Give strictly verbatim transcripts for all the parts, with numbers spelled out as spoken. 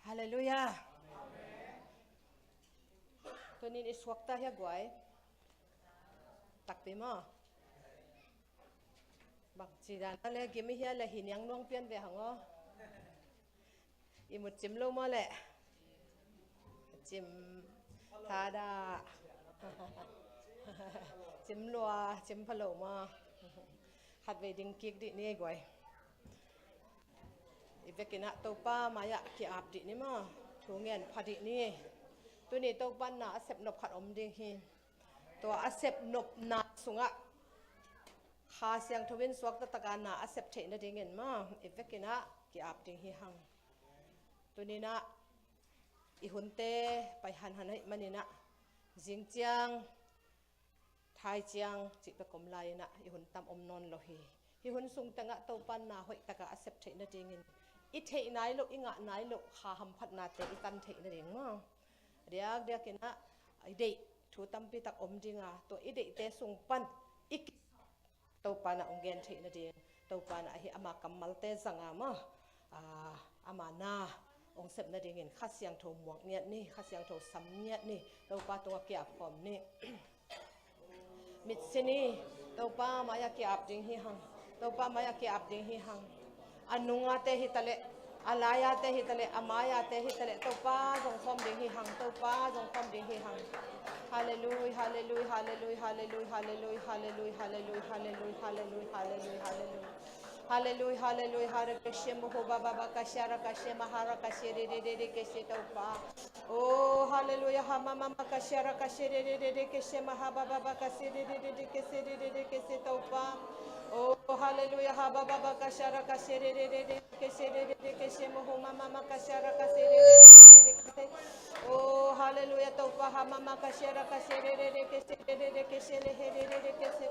Halleluiah. Tunin i suakta hia guai? Takpi maw? Bangci dan a le gim i hia le hi niang nuang pian ve hang aw. I mut cim lo maw le? Cim thadah. Cim lua, cim pha lo maw? Khatvei ding kik dih ni ei guai. I vekin ah Topa mai-ah ki-ap dih ni maw? Thu ngen pha dih ni. Tuni Topa na a sep nop khat om ding hi. Tua a sep nopna sungah Kha Siangtho in suakta taka na a sep theih nadingin maw? I vekin ah ki-ap ding hi hang. Tunin ah i hunte pai hanhan ahih manin ah zing ciang, thai ciang cih pek om lai-in ah i hun tam om nawn lo hi. Hih hun sung tengah Topa na hoih takah a sep theih nadingin i theih nai loh, i ngah nai loh kha hamphatnate i tan theih nading maw? Diakdiakin ah i deih thu tampi tak om ding a, tua i deihte sung pan i ki Topa na hong gen theih nading, Topa na ahi ama kammalte zanga maw, ah, ama na hong sep nadingin Kha Siangtho muak ngiat ni, Kha Siangtho sam ngiat ni, Topa tungah kiap khawm ni. Mitsi ni, Topa mai-ah kiap ding hi hang, Topa mai-ah kiap ding hi hang. A nungate hi taleh, a laiate hi taleh, a maiate hi taleh, Topa zong khawm ding hi hang, Topa zong khawm ding hi hang. Halleluiah, halleluiah, halleluiah, halleluiah, halleluiah, halleluiah, halleluiah, halleluiah, halleluiah, halleluiah. Halleluiah, halleluiah, hare keshe muhu baba baka shara kashe mahara kashe de de de de keshe Topa. Oh, halleluiah, ha mama maka shara kashe de de de de keshe maha baba baka se de de de de keshe de de de keshe Topa. Oh, halleluiah, ha baba baka shara kashe de de de de keshe de de de keshe muhu mama maka shara kashe de de de keshe de keshe. Oh, halleluiah, Topa, ha mama kashe ra kashe re re re keshe re re re keshe le he re re re keshe.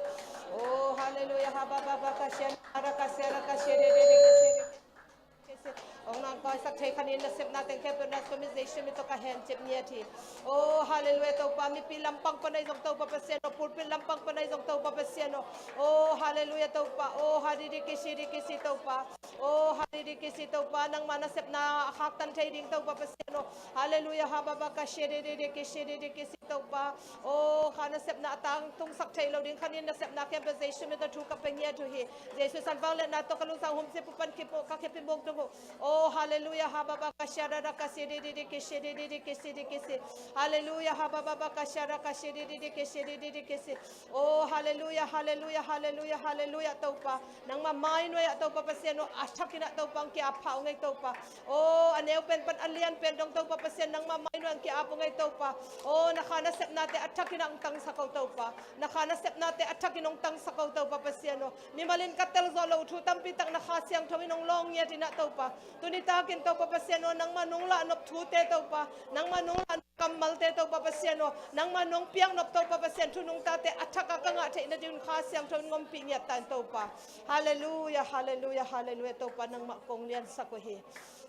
Oh, halleluiah, ha baba baka shara kashe ra kashe re re re keshe re keshe. Ong nang koi sak thei khanin na sepna teng khempeuh na sumi Jesu min tawh ka hen cep ngiat hi. Oh, halleluiah, Topa, mipi lampang pan ahi zong Topa Pasian aw, pulpit lampang pan ahi zong Topa Pasian aw. Oh, halleluiah, Topa. Oh, ha di di kishi di kishi Topa. Oh, ha di di kishi Topa, nangma nasepna a khaktan thei ding Topa Pasian aw. Halleluiah, ha baba kashe de de de keshe de de keshe Topa. Oh, kha nasepna a tangtungsak thei lo ding khanin nasepna khempeuh Jesu min tawh thu ka pe ngiat uh hi. Jesu sanvang liatna tawh ka lungsim humsi pupan kipo ka khepi mok dong uh. Oh, halleluiah, ha baba kashe ra ra kashe de de de keshe de de de keshe de keshe. Halleluiah, ha baba kashe ra kashe de de de keshe de de de keshe. Oh, halleluiah, halleluiah, halleluiah, halleluiah, Topa. Nangma mainuai ah Topa Pasian aw, a thakin ah Topa hong ki-ap pha ung ei Topa. Oh, a neu pen pan a lian pen dong Topa Pasian, nangma mainuai hong ki-ap ung ei Topa. Oh, na kha nasepnate a thakin ah hong tangsak o Topa. Na kha nasepnate a thakin hong tangsak o Topa Pasian aw. Mimal in ka tel zawh loh thu tampi tak na Kha Siangtho in hong lawng ngiat in ah Topa. Tuni takin Topa Pasian aw, nangma nong lahnop thute Topa, nangma nong lahnop kammalte Topa Pasian aw, nangma nong piaknop Topa Pasian thu nungtate a thak a ka ngah theih nading Kha Siangtho in ngompih ngiat ta in Topa. Halleluiah, halleluiah, halleluiah, Topa nangmah kong liansak uh hi.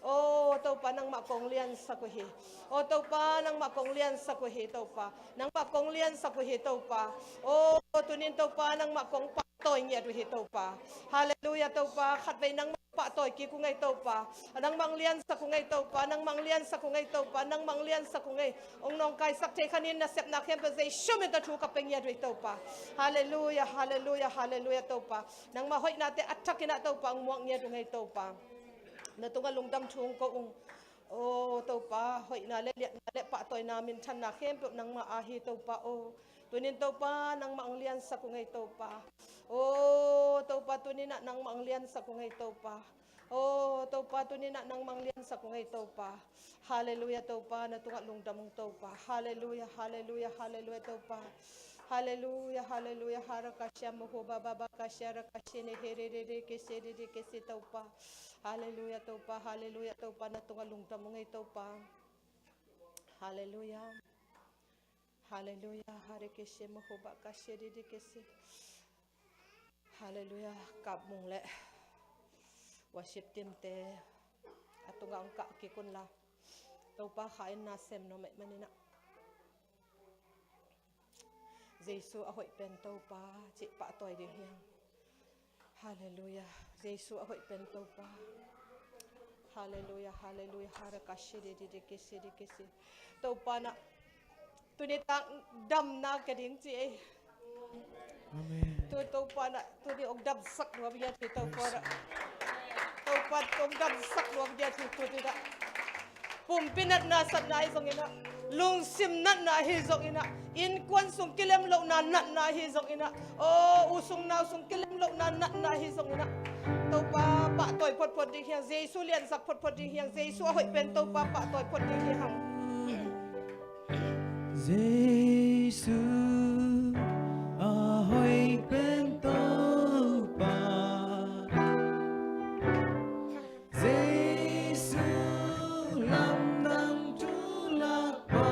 Oh, Topa nangmah kong liansak uh hi. Oh, Topa nangmah kong liansak uh hi Topa. Nangmah kong liansak uh hi Topa. Oh, tunin Topa nangmah kong pahtawi ngiat uh hi Topa. Halleluiah, Topa. Khatvei nangmah pahtawi kik ung ei Topa. Nangmah hong liansak ung ei Topa, nangmah hong liansak ung ei Topa, nangmah hong liansak ung ei. Hong nawngkaisak thei khanin nasepna khempeuh Jesu min tawh thu ka pe ngiat uh ei Topa. Halleluiah, halleluiah, halleluiah Topa. Nangmah hoihnate a thakin ah Topa hong muak ngiat ung ei Topa. Na tungah lungdam thu hong ko ung. Oh, Topa, hoihna le liatna le pahtawina minthanna khempeuh nangmah a hi Topa aw. Tunin Topa nangmah hong liansak ung ei Topa. Oh, Topa, tunin ah nangmah hong liansak ung ei Topa. Oh, Topa, tunin ah nangmah hong liansak ung ei Topa. Halleluiah, Topa, na tungah lungdam ung Topa. Halleluiah, halleluiah, halleluiah, Topa. Halleluiah, halleluiah, hara kashia muhu baba baka shara kashine here re re kese re re kese Topa. Halleluiah, Topa, halleluiah, Topa, na tungah lungdam ung ei Topa. Halleluiah. Halleluiah, hare kese muhu baka share re re kese. Halleluiah, kapmung le worship team te a tungah hong kah kik un la. Topa kha in na sem nuam ahih manin ah Jesu a hoih pen Topa cih pahtawi ding hi hang. Halleluiah, Jesu a hoih pen Topa. Halleluia, halleluia, harakashidididikishidikisi. Topa na, tuni tak damna ka ding ci ei. Amen. Tu Topa na, tuni ong damsak nuam hi a, tu Topa na. Topa ong damsak nuam hi a, tu, tu, tu na. Pumpi natna satna hi zongin ah, lungsim natna hi zongin ah, innkuan sung kilem lohna natna hi zongin ah, aw, u sung nau sung kilem lohna natna hi zongin ah, Topa pahtawi photphot ding hi hang, Jesu liansak photphot ding hi hang, Jesu a hoih pen Topa pahtawi phot ding hi hang. Jesu a hoih pen Topa. Jesu lamdang tulakpa.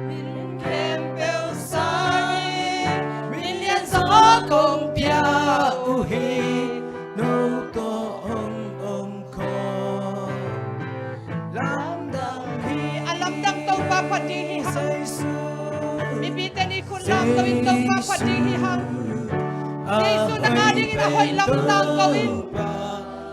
Min khempeuh sangin min lian zaw kong pia uh hi. No tawh hong om khawm. Lamdang hi. A lamdang Topa phat ding hi hang. Mipite nih khut lamto in Topa phat ding hi hang. Jesu na nga dingin a hoih lamdang ko in.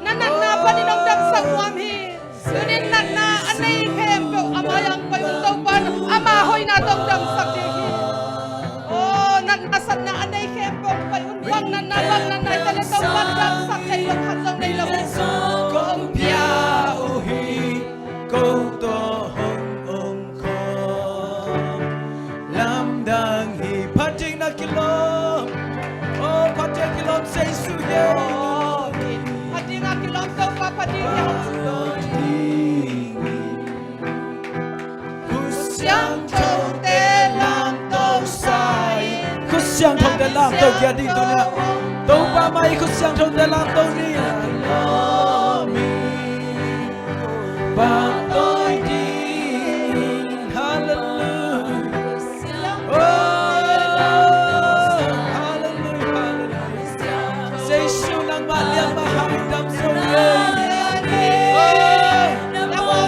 Na natna panin hong damsak nuam hi. Tunin natna a nei khempeuh ama yang pai un Topa in ama hoihna tawh hong damsak ding hi. Aw, natna satna a nei khempeuh pai un, bang natna, bang natna hi ta leh Topa in damsak thei lo khat zong nei lo hi. Kong pia uh hi, ko tawh hong om khawm. Lamdang hi, phat ding na kilawm. Oh, phat ding kilawm Jesu hi. Phat ding a kilawm Topa phat ding hi. Khusiangthote lamto sa in. Khusiangthote lamto kia ding tuni a. Topa mai Khusiangthote lamto ni. Pahtawi ding. Halleluia. Oh, halleluia, halleluia. Jesu nangmah lian mah hang dam zo ni. Oh, amen. Oh,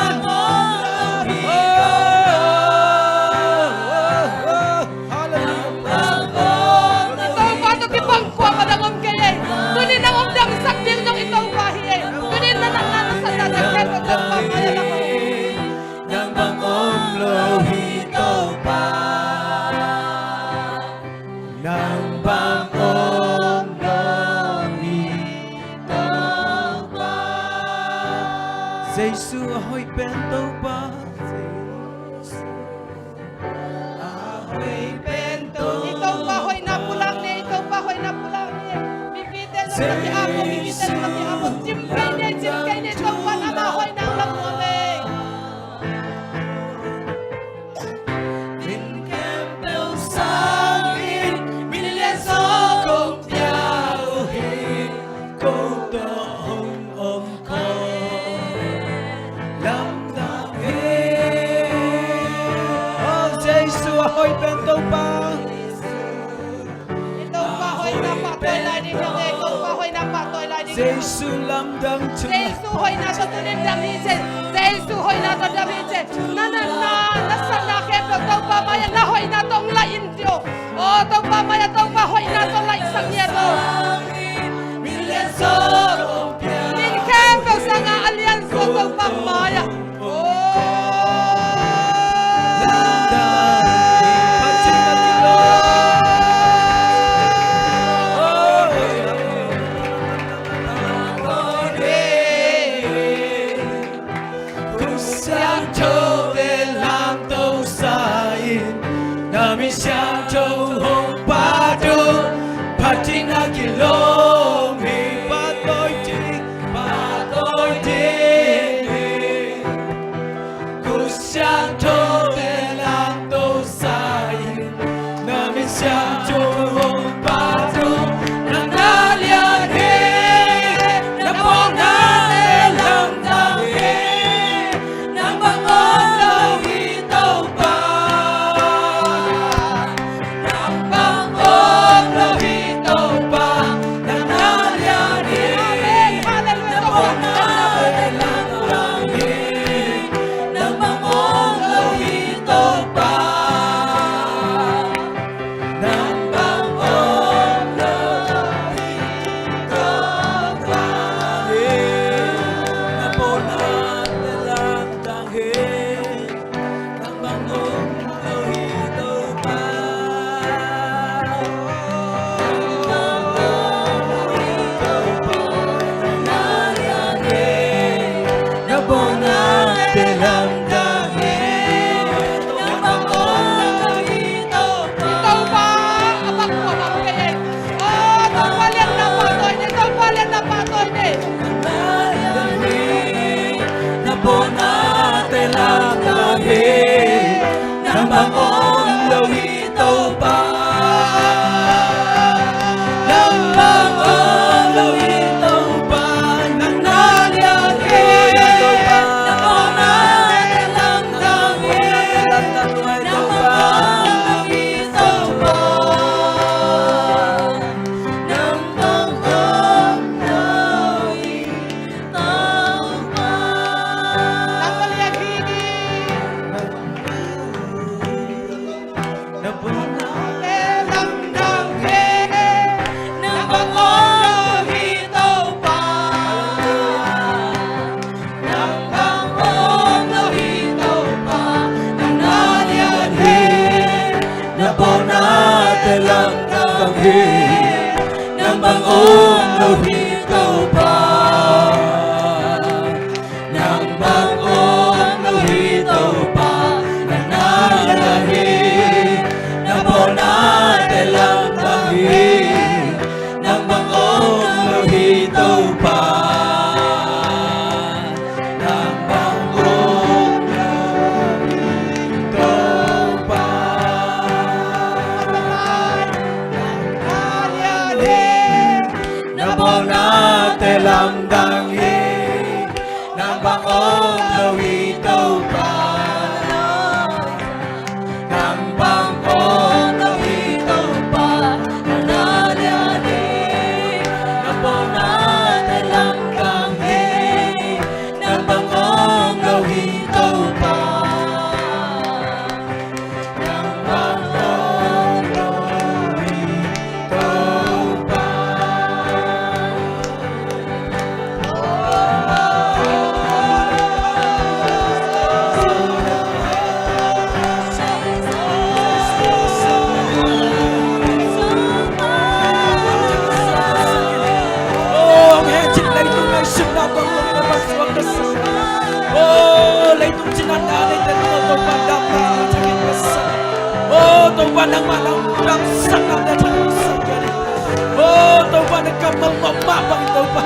oh, oh, oh. Halleluia. I Topa tawh kibang kua mah dang om kei ei. Tuni nang hong damsak ding zong i Topa hi ei. Tuni na natna na satna teng khempeuh Topa mai-ah na hong. Nang bang om lo hi Topa. Nang bang om lo hi Topa. Jesu a hoih pen Topa. Jesu. I Topa hoihna pulak ni, i Topa hoihna pulak ni. Mipite zong na ki-ap, mipite zong na ki-ap, cim kei ni, cim kei ni, Topa in ama hoihna pulak nuam ei. Min khempeuh sangin min lian zaw kong pia uh hi, ko tawh hong om khawm. Lamdang hi. Oh, Jesu a hoih pen Topa. I Topa hoihna pahtawi lai ding hi hang ei, Topa hoihna pahtawi lai ding hi hang. Jesu lamdang. Jesu hoihna tawh tunin dam hi ci ei. Jesu hoihna tawh dam hi ci ei. Na natna, na satna khempeuh Topa mai-ah na hoihna tawh hong laih in ci o. Oh, Topa mai-ah Topa hoihna tawh laihsak ni a to. Min khempeuh sangah a lian zaw Topa mai-ah. Oh. Khup siangthote lamto sa in, na min siangtho hong phat un, phat ding na kilawm hi. Pahtawi ding, pahtawi ding hi. Khup siangthote lamto sa in, na min siangtho hong phat un, nang na lian hi, na pauna lamdang hi, nang bang om lo hi Topa. Nang bang om lo hi Topa, nang na lian hi. Amen. Halleluia. Nang bang om lo hi Topa. Nang Nang bang om lo hi Topa. Nang bang om lo hi Topa. Nang na lian hi. Na pawlna te lamdang hi. Nang bang om lo hi Topa. Nang bang om lo hi Topa, na na lian hi. Na pawlna te lamdang hi. Nang bang om lo hi Topa. Nang bang om lo hi Topa. Nang na lian hi. Na pawlna te lamdang hi. Nang bang om lo hi Topa. Nang bang om lo hi Topa. Nang na lian hi. Na pawlna te lamdang hi. Nang bang om lo hi Topa. Nang bang om lo hi Topa. Oh, leitung cina na nei te Topa damna thangin ka sa. Oh, Topa nangmah lam damsakna na thangin sa ka ni. Oh, Topa na kammal mah mah bang Topa.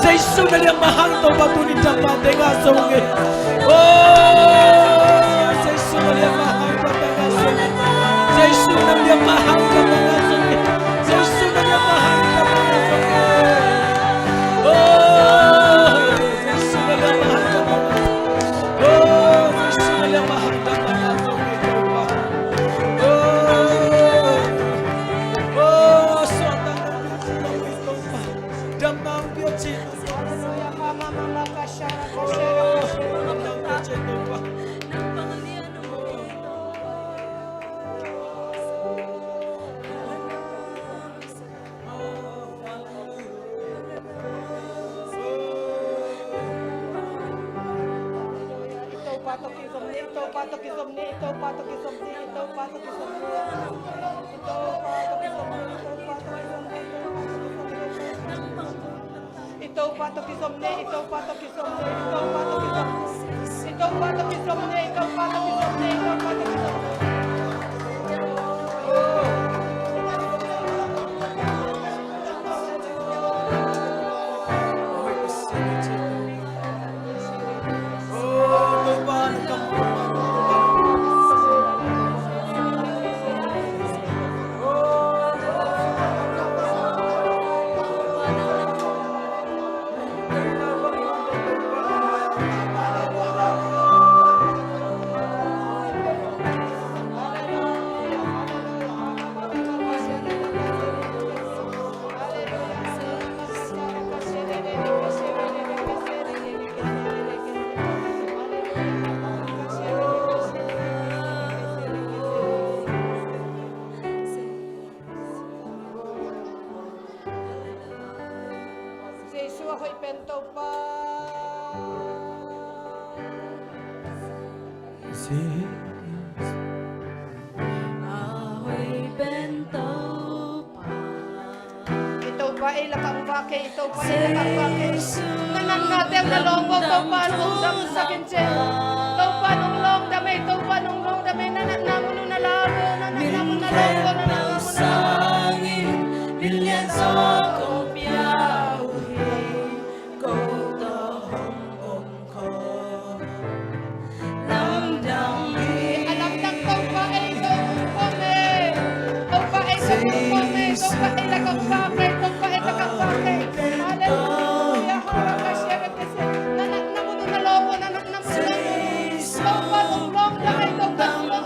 Jesu na lian mah hang Topa tuni damna te nga zong e. Oh, Jesu na lian mah hang Topa nga zong e. Jesu na lian mah hang Topa nga zong e. Jesu na lian mah hang Topa nga zong e. Oh, Jesu na lian mah hang Topa. I Topa tawh kizom ni, i Topa tawh kizom ni, i Topa tawh kizom ni, i Topa tawh kizom ni. I Topa tawh kizom ni, i Topa tawh kizom ni, i Topa tawh kizom ni. I Topa tawh kizom ni, i Topa tawh kizom ni, i Topa tawh kizom ni. I Topa tawh kizom ni, i Topa tawh kizom ni, i Topa tawh kizom ni. Jesu a hoih pen Topa. A hoih pen Topa. I Topa ei lakah hong vak kei, i Topa ei lakah hong vak kei. Na natna teng na lawm ko, Topa nong damsak in ci. Topa nong lawm dam ei, Topa nong lawm dam ei. Na natna mun uh na la ko, na natna mun na lawm ko, na natna mun na lawm ko. A lamdang Topa ei, Topa hong pom ei. Topa ei, Topa hong pom ei. Topa ei lakah hong vak ei, Topa ei lakah hong vak ei. Halleluia. Halleluia. Na natna mun uh na lawm ko, na natna mun na lawm ko. Topa hong lawm dam ei, Topa hong lawm.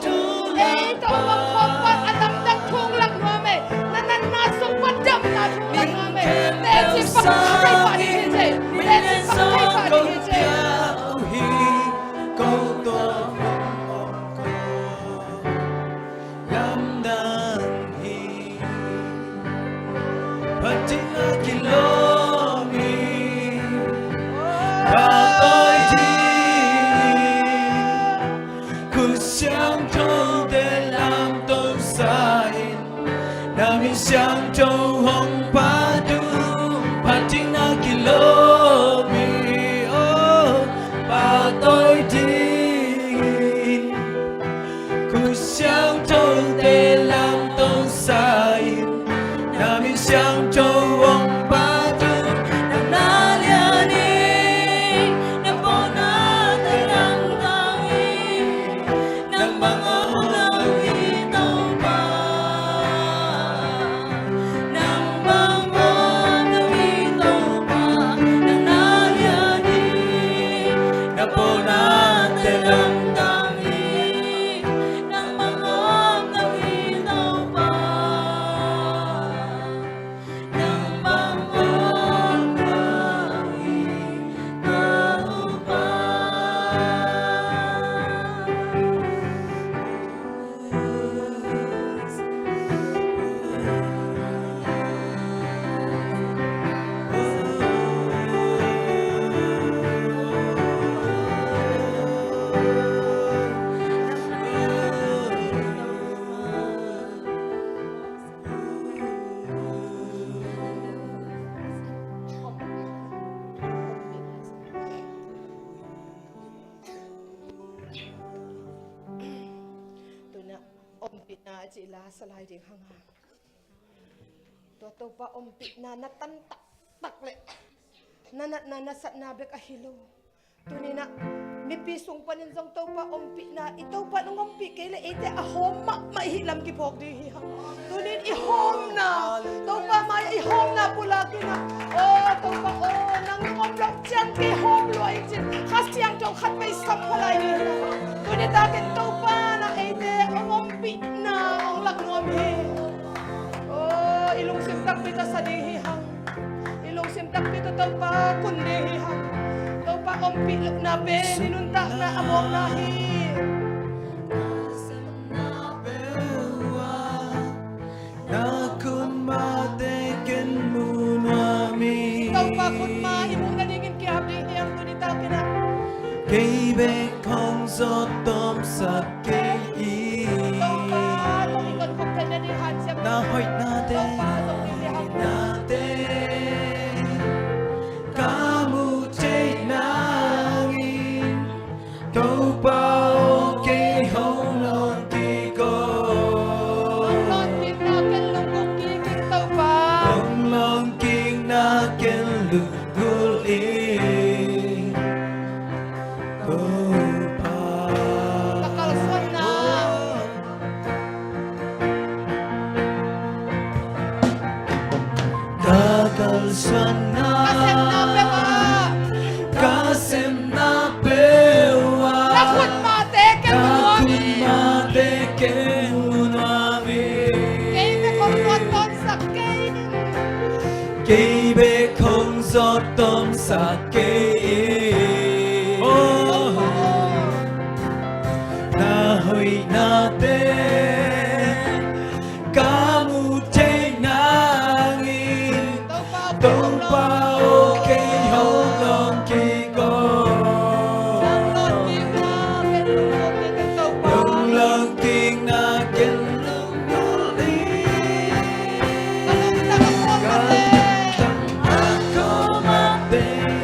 Ei, Topa hong pom pan a lamdang thong lang nuam ei. Na natna sung pan damna thong lang nuam ei. Teci pang thei pah ding hi ci. Teci pang thei pah ding hi ci. Ko tawh hong om ko. lamdang hi. Phat ding a kilawm hi. Pahtawi ding hi. Khutsiangthote lamdang sa in. Na min siangtho hong phat un. Phat ding a kilawm hi. Oh, pahtawi ding hi. Khutsiangthote lamdang sa in. Na min siangtho hong phat un. Nang na lian hi. Na pawlnate lamdang hi. Nang bang om lo hi Topa. Nang bang om lo hi Topa. Nang na lian hi. Na pawlnate lamdang hi. Nang bang om lo hi Topa. Nang bang om lo hi Topa. Tuna ompihna a cih la sa lai ding hang a. Tua Topa ompihna na tan taktak le na natna na satna bek ahi lo. Tuni-in ah mipi sung panin zong Topa ompihna, i Topa nong ompih kei le eite a hawm mahmah i hih lam kiphawk ding hi hang. Tuni-in i hawmna, Topa mai-ah i hawmna pulak in ah, aw Topa aw, nang nong om loh ciang kei hawm lua ing ci-in Kha Siangtho khat vei sam kha lai ding hi hang. Tuni takin Topa in ah eite hong ompihna hong lak nuam hi. Aw, i lungsim takpi tawh sa ding hi hang. I lungsim takpi tawh Topa kun ding hi hang. Topa ompih lohna pen i nuntakna a mawkna hi. Na khutmate ken mu nuam hi. Topa khutma i muh nadingin kiap ding hi hang tuni takin ah. Kei bek hong zawt tawmsak kei in. Topa zong i konkhup theihna ding hanciam. Na hoihnate, Topa zong i hoihnate ka muh theih nangin, Topa aw kei hong lawng kik aw. Hong lawng kikna ken lunggulh kik in Topa. Hong lawng kikna ken lunggulh in. Topa. Ka kalsuanna. Ka kalsuanna. Ka sepna peuh ah. Ka sepna peuh ah. Na khutmate ken mu nuam hi. Na khutmate ken mu nuam hi. Kei bek hong zawt tawmsak kei in. Kei bek hong zawt tawmsak kei in. Oh. Na hoihnate ka muh theih nangin, Topa aw kei hong lawng kik aw. Hong lawng kikna ken lunggulh in. Ka lungtang a khuamah teng.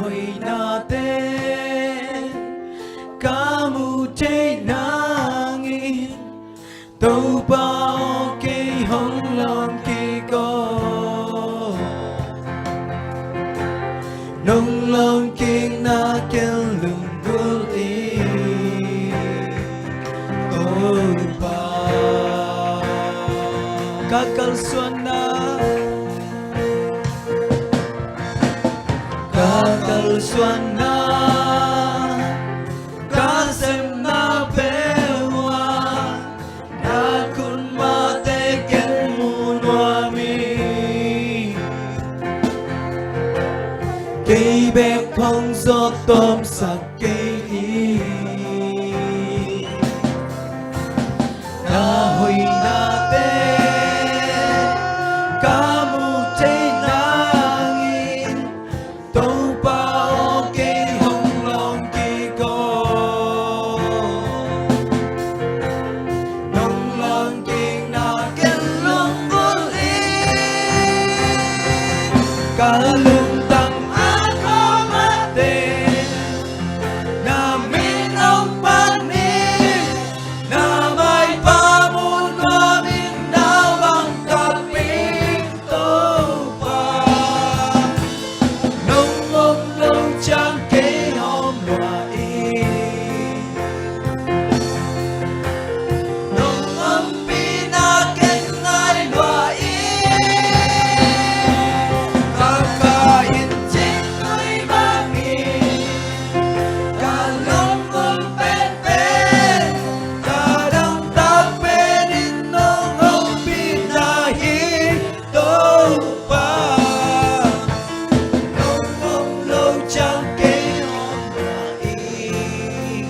hoihnate ka mu thei nangin, Topa aw, kei hong lawng kik aw. Nong lawng kikna ken lunggulh ing, Topa. Ka kalsuanna, ka kalsuanna, ka sepna peuh ah na khut mahte ken mu nuam ing. Kei bek hong zawh tawmsak kei in. Na hoihnate ka mu thei nangin, Topa aw, kei hong lawng kik aw. Nong lawng kikna ken lunggulh ing. Ka lungtang a khawl mahte na min hong pan ing. Na maipha mu nuam ing, na bang ka pia ing, Topa. Nong om lo ciang kei hawm lua ing. Nong ompihna ken ngai lua ing. Ka kha in cing nui bang ing. Ka lungmuang penpen, ka dangtak pen in nong ompihna hi, Topa. Nong om lo ciang kei hawm lua ing.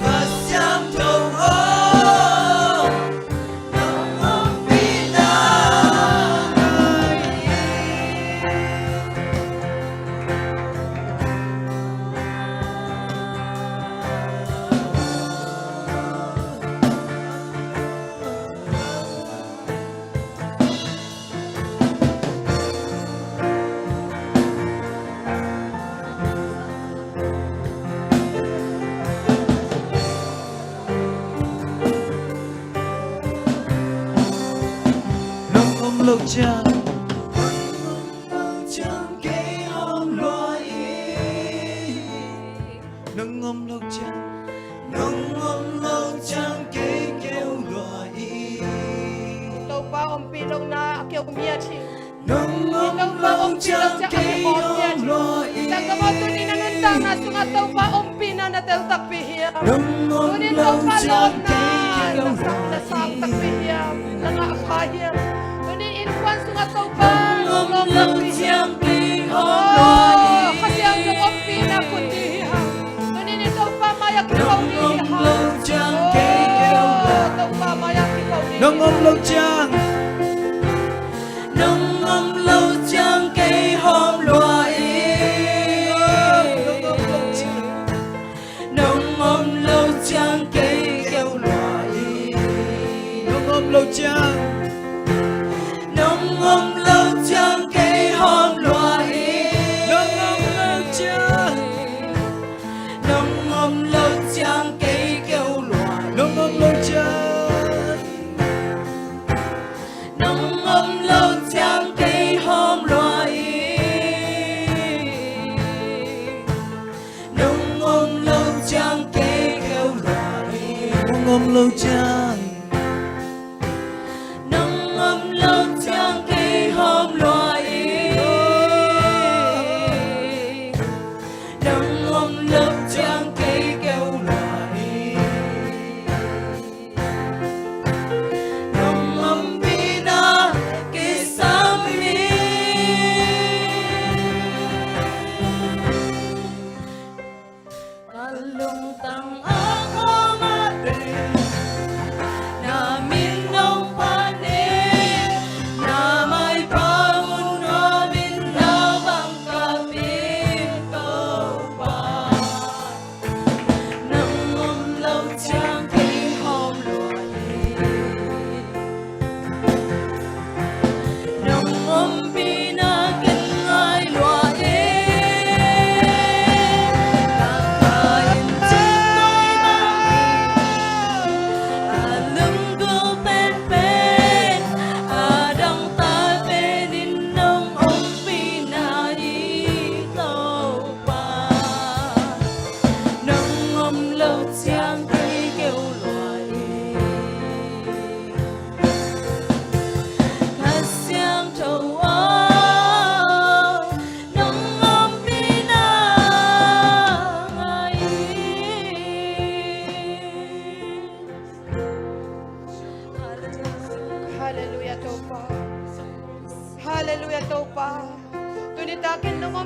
Kha Siangtho aw, nong ompihna ngai ing. Nong om lo ciang, nong om lo ciang kei hawm lua ing. Nong om lo ciang, nong om lo ciang kei keu lua ing. Topa ompih lohna a keu miat hi. Nong om lo ciang kei hawm lua ing. Sanggam aw, tuni na nuntakna sungah Topa ompihna na tel takpi hiam? Tuni Topa lawpna na sang, na sang takpi hiam? Na ngah kha hiam? Tuni innkuan sungah Topa nong lawng takpi hiam? Aw, Kha Siangtho ompihna khut ding hiam? Tuni in Topa mai-ah kiko ding hiam? Aw, Topa mai-ah kiko ding hiam? Nong om lo ciang, nong om lo ciang kei hawm lua ing. Nong om lo ciang kei keu lua ing. Nong om lo ciang, nong om lo ciang kei hawm lua ing. Nong om lo ciang, nong om lo ciang kei keu lua ing. Nong om lo ciang.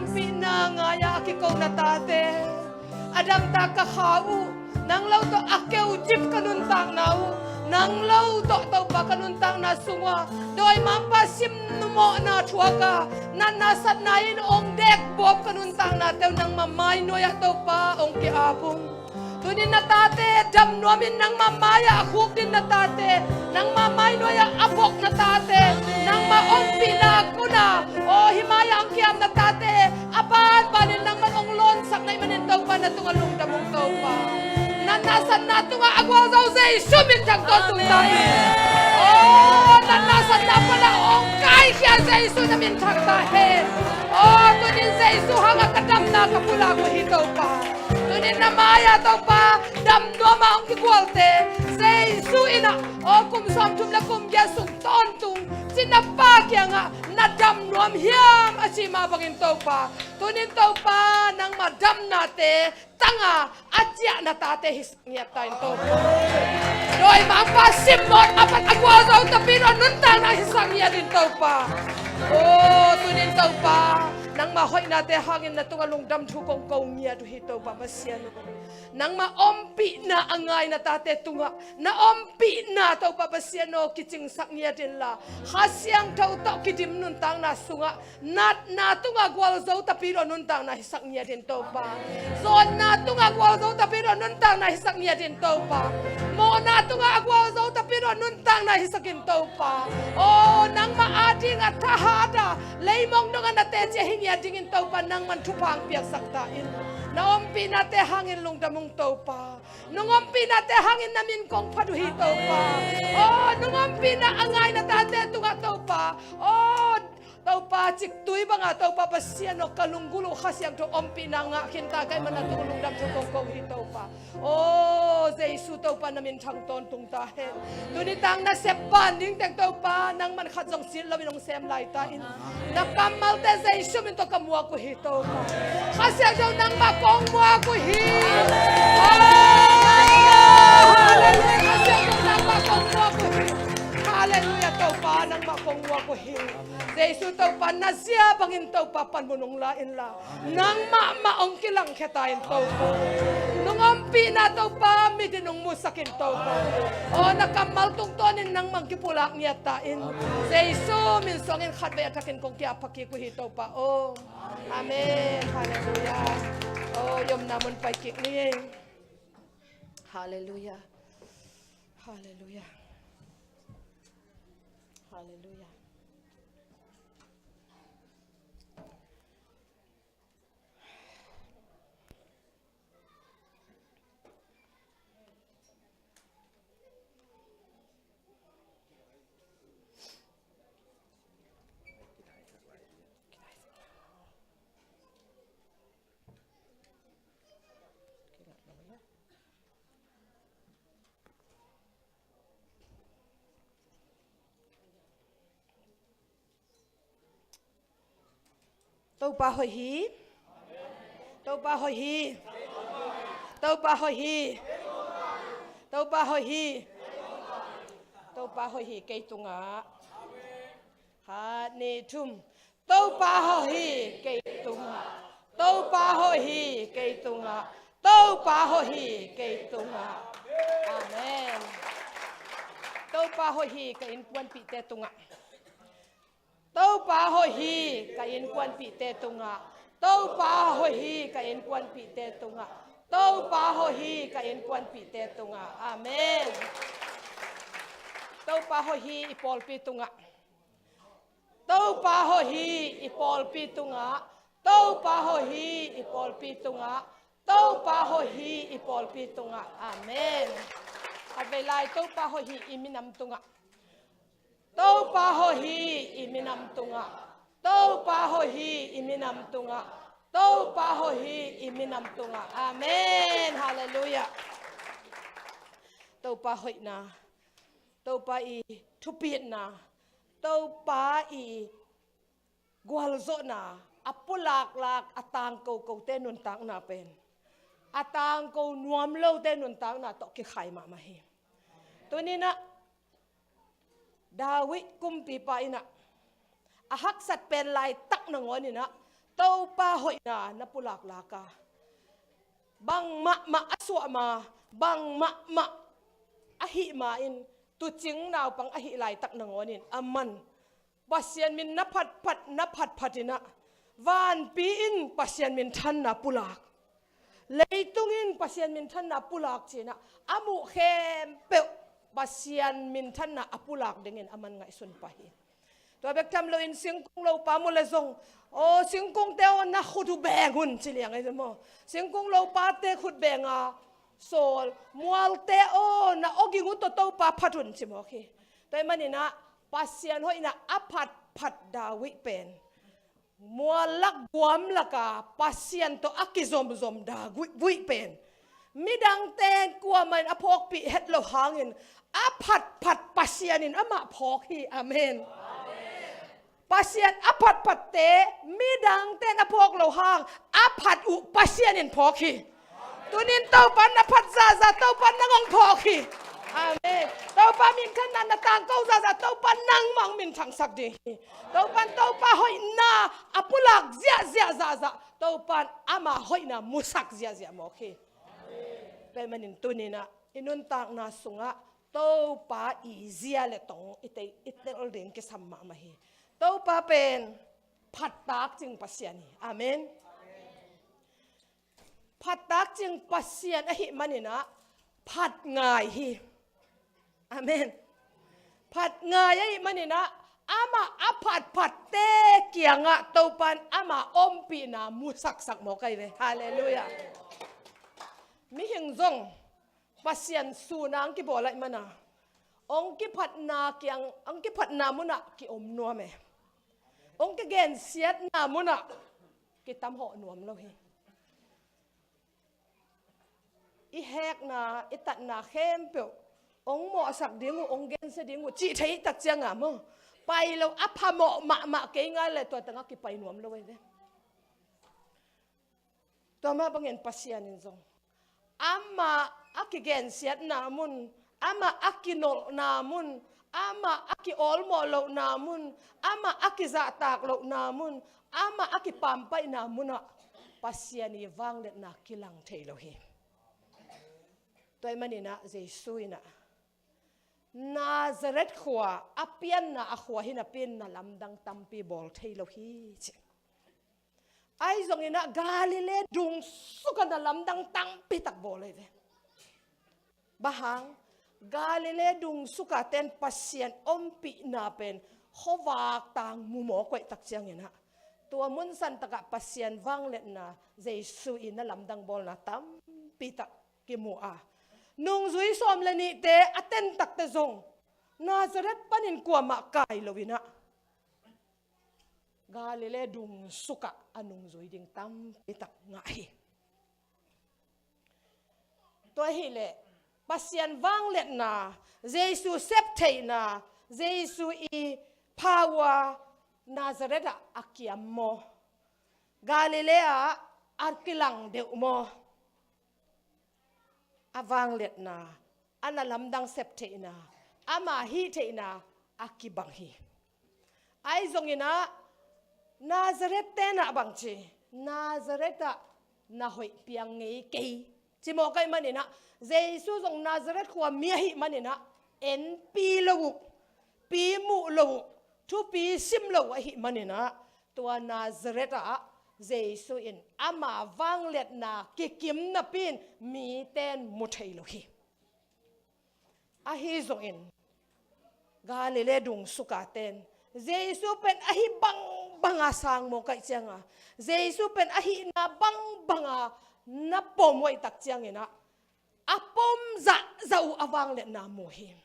Ompihna ngai-a a kiko na tate, a dangtak ka kha uh, nang lo tawh a keu cip ka nuntakna uh, nang lo tawh Topa ka nuntakna sungah dawimangpa simnumawhna thuaka, natna satna in ong dekbawp ka nuntaknate uh nangma mai nuai-ah Topa ong ki-ap ung. Tunin na tate dam nuamin nangma mai-ah a khukdin na tate, nangma mai nuai-ah a bok na tate, nangma ompihna a kuna, aw hih mai-ah ang kiam na tate, a banbanin nangman ong lawnsak na hih manin Topa na tungah lungdam ung Topa. Natna satna tungah a gualzo Jesu minthang tawntung ta in. Aw natna satna pana ong kaikhia Jesu na minthang ta hen. Aw tunin Jesu hangah ka damna ka pulak uh hi Topa. Tunin na mai-ah Topa dam nuam a ong kigualte Jesu in ah, aw kum sawmthum le kum giat sung tawntung cina pa kiangah na dam nuam hiam a ci mah bangin Topa, tunin Topa nangma damnate tanga a ciah na tate hisak ngiat ta in Topa. Dawimangpa simmawh a pat a gualzo tapi tawh nuntakna hisak ngiat in Topa. Aw tunin Topa nangma hoihnate hangin na tungah lungdam thu kong ko ngiat uh hi Topa Pasian aw. Nangma ompihna a ngai na tate tungah na ompihna Topa Pasian aw kicingsak ngiat inla, Kha Siangtho tawh kidim nuntakna sungah natna tungah gualzo tapi tawh nuntakna hisak ngiat in Topa. Zawnna tungah gualzo tapi tawh nuntakna hisak ngiat in Topa. Mawhna tungah a gualzo tapi tawh nuntakna hisak in Topa. Aw nangma ading a thahat a leimong dongah na teci a hi ngiat dingin Topa nangman thupha ang piaksak ta in. Na ompihnate hangin lungdam ung Topa. Nung ompihnate hangin na min kong phat uh hi Topa. Aw nung ompihna a ngai na tate tungah Topa, aw Topa ciktui banga Topa Pasian aw ka lunggulh uh Kha Siangtho ompihna ngah khinta ka hih man na tungah lungdam thu kong ko hi Topa. Aw Jesu Topa na minthang tawntung ta hen. Tuni tang nasep ban ding teng Topa nangman khat zong sit loin hong sem lai ta in. Na kammalte Jesu min tawh ka muak uh hi Topa. Kha Siangtho nangmah kong muak uh hi. Halleluia. Kha Siangtho nangmah kong muak uh hi. Halleluia Topa nangmah kong muak uh hi. Jesu Topa na zia bangin Topa panmun hong la inla nangmah mah hong kilangkhia ta in Topa. Nung ompihna Topa mit in hong musak in Topa. Aw na kammal tungtawnin nangmah hong kipulak ngiat ta in. Jesu min suangin khatvei a thakin kong ki-ap pha kik uh hi Topa aw. Amen. Halleluia. Aw i omna mun pai kik ni. Halleluia. Halleluia. Halleluia. Topa hoih hi. Topa hoih hi. Topa hoih hi. Topa hoih hi. Topa hoih hi kei tungah. Khat, nih, thum. Topa hoih hi kei tungah. Topa hoih hi kei tungah. Topa hoih hi kei tungah. Amen. Topa hoih hi ka innkuanpihte tungah. Topa hoih hi ka innkuanpihte tungah. Topa hoih hi ka innkuanpihte tungah. Topa hoih hi ka innkuanpihte tungah. Amen. Topa hoih hi i pawlpi tungah. Topa hoih hi i pawlpi tungah. Topa hoih hi i pawlpi tungah. Topa hoih hi i pawlpi tungah. Amen. Khatvei lai, Topa hoih hi i minam tungah. Topa hoih hi i minam tungah. Topa hoih hi i minam tungah. Topa hoih hi i minam tungah. Amen. Halleluia. Topa hoihna, Topa i thupitna, Topa i gualzawhna a pulaklak a tangko kote nuntakna pen a tangko nuam lote nuntakna tawh kikhai mahmah hi. Tuninah David kumpipa inah a haksat pen laitak nangawn inah Topa hoihna na pulaklak a, bang mahmah a suah ma, bang mahmah a hih ma in, tuucing naupang ahih laitak nangawn in, aman Pasian min na phatphat, na phatphat in ah, vanpi in Pasian minthanna pulak, leitung in Pasian minthanna pulak ci-in ah, a muh khempeuh Pasian minthanna a pulak dingin aman ngaihsun pah hi. Tua bek tham loin singkung lopa mu le zong, aw, singkungte aw, na khut uh beng un ci liang ei maw. Singkung lopate khut beng a sawl, mualte aw, na awging uh tawh Topa phat un ci mawk hi. Tua ahih manin ah, Pasian hoihna a phatphat David pen, mual lak guam laka Pasian tawh a kizomzom David pen, midangte in kuamah in a phawkpih het loh hangin, a phatphat Pasian in amah phawk hi. Amen. Pasian a phatphatte midangte in a phawk loh hang, a phat uh Pasian in phawk hi. Tunin Topa in na phat zahzah, Topa in nang hong phawk hi. Amen. Topa minthanna na tangko zahzah, Topa in nangmah hong minthangsak ding hi. Topa in Topa hoihna a pulak ziahziah zahzah, Topa in ama hoihna musak ziahziah mawk hi. Tua ahih manin tunin ah, i nuntakna sungah Topa i zia le tong i tei, i tel ding kisam mahmah hi. Topa pen phattak cing Pasian hi. Amen. Phattak cing Pasian ahih manin ah, phat ngai hi. Amen. Phat ngai ahih manin ah, amah a phatphatte kiangah Topa in ama ompihna musaksak mawk ahi ve. Halleluiah. Mihing zong Pasian suunna hong kibawl ahih manin ah, hong kiphatna kiang, hong kiphatna munah kiom nuam e. Hong kigensiatna munah kitamhawh nuam lo hi. I hekna, i tatna khempeuh hong mawhsak ding uh, hong gensia ding uh cih theih tak ciangah maw, pai lo, a phamawh mahmah kei ngal leh tua tangah kipai nuam lo ahi ve. Tua mah bangin Pasian in zong, amah a kigensiatna mun, amah a kinolhna mun, amah a kiawlmawh lohna mun, amah a kizahtak lohna mun, amah a kipampaihna munah Pasian i vangliatna kilang thei lo hi. Tua ahih manin ah Jesu in ah, Nazareth khua, a pianna a khua hi napi-in na lamdang tampi bawl thei lo hi ci. Ahi zongin ah Galilee dungsukah na lamdang tampi tak bawl ahi ve. Bang hang, Galilee dungsukah ten Pasian ompihna pen khuavak tang mu mawk uh ahih tak ciangin ah, tua mun santakah Pasian vangliatna, Jesu i na lamdang bawlna tampi tak kimu a, nungzui sawm le nihte a tentakte zong Nazareth panin kuamah kai lo-in ah, Galilee dungsukah a nungzui ding tampi tak ngah hi. Tua ahih leh Pasian vangliatna, Jesu septheihna, Jesu i power Nazareth ah a kiam maw, Galilee ah a kilang deuh maw? A vangliatna, a na lamdang septheihna, ama hihtheihna a kibang hi. Ahi zongin ah Nazareth ten ah bang ci, Nazareth ah na hoih piang ngei kei ci mawk ahih manin ah, Jesu zong Nazareth khuami ahih manin ah, enpi lo uh, pi muh lo uh, thupi sim lo uh ahih manin ah, tua Nazareth ah Jesu in ama vangliatna kikim napi-in mite in mu thei lo hi. Ahi zongin Galilee dungsukah ten Jesu pen ahi bangbang a sang mawk ahih ciangah, Jesu pen ahihna bangbang a na pom uh ahih tak ciangin ah, a pom zahzah uh a vangliatna mu hi.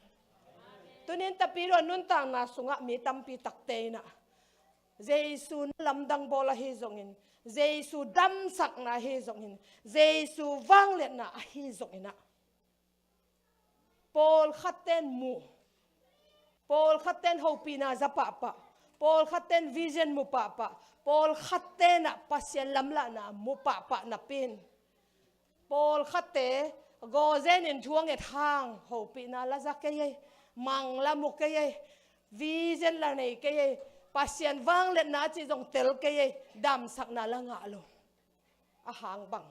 Tunin Tapidaw nuntakna sungah mi tampi takte in ah, Jesu na lamdang bawl ahi zongin, Jesu damsakna ahi zongin, Jesu vangliatna ahi zongin ah, pawlkhat ten mu, pawlkhat ten hopihna za pahpah, pawlkhat ten vision mu pahpah, pawlkhat ten ah Pasian lamlahna mu pahpah napi-in, pawlkhatte gawzen in thu a nget hang hopihna la za kei ei, mang la mu kei ei, vision la nei kei ei, Pasian vangliatna a cih zong tel kei ei, damsakna la ngah lo. A hang bang,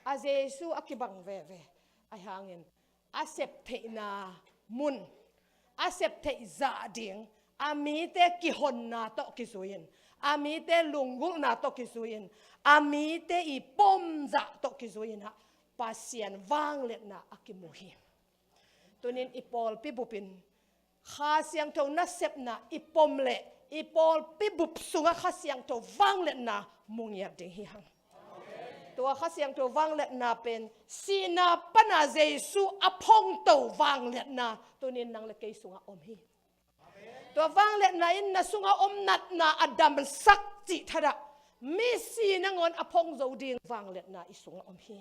a Jesu a kibang veve. A hangin a septheihna mun, a septheih zah ding, a mite kihonna tawh kizui-in, a mite lunggulhna tawh kizui-in, a mite i pom zah tawh kizui-in ah Pasian vangliatna a kimu hi. Tunin i pawlpi bupin Kha Siangtho nasepna i pom leh i pawlpi bup sungah Kha Siangtho vangliatna mu ngiat ding hi hang. Tua Kha Siangtho vangliatna pen sihna pana Jesu a phongto vangliatna tunin nang le kei sungah om hi. Tua vangliatna in na sungah om natna a damsak cih thadah, misi nangawn a phong zo ding vangliatna i sungah om hi.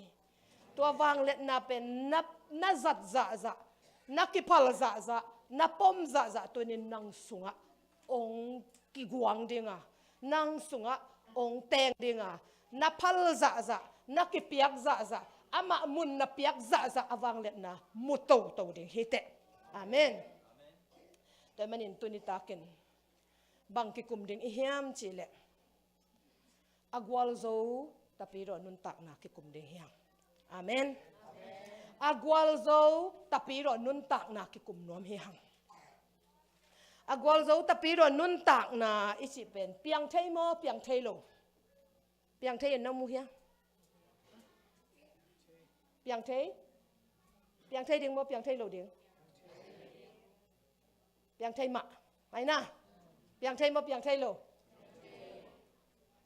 Tua vangliatna pen na, na zat zahzah, na kiphal zahzah, na pom zahzah tunin nang sungah ong kiguang dinga, nang sungah ong teng dinga, na phal zahzah, na kipiak zahzah, amah mun na piak zahzah a vangliatna mu toto ding hi teh. Amen. Tua manin tuni takin bang kikum ding i hiam cihleh, a gualzo tapidaw nuntakna kikum ding hi hang. Amen. A gualzo tapidaw nuntakna kikum nuam hi hang. A gualzo tapidaw nuntakna i cih pen piang thei maw, piang thei lo? Piang thei in na mu hia? Piang thei? Piang thei ding maw, piang thei lo ding? Piang thei mah. Ai na. Piang thei maw, piang thei lo?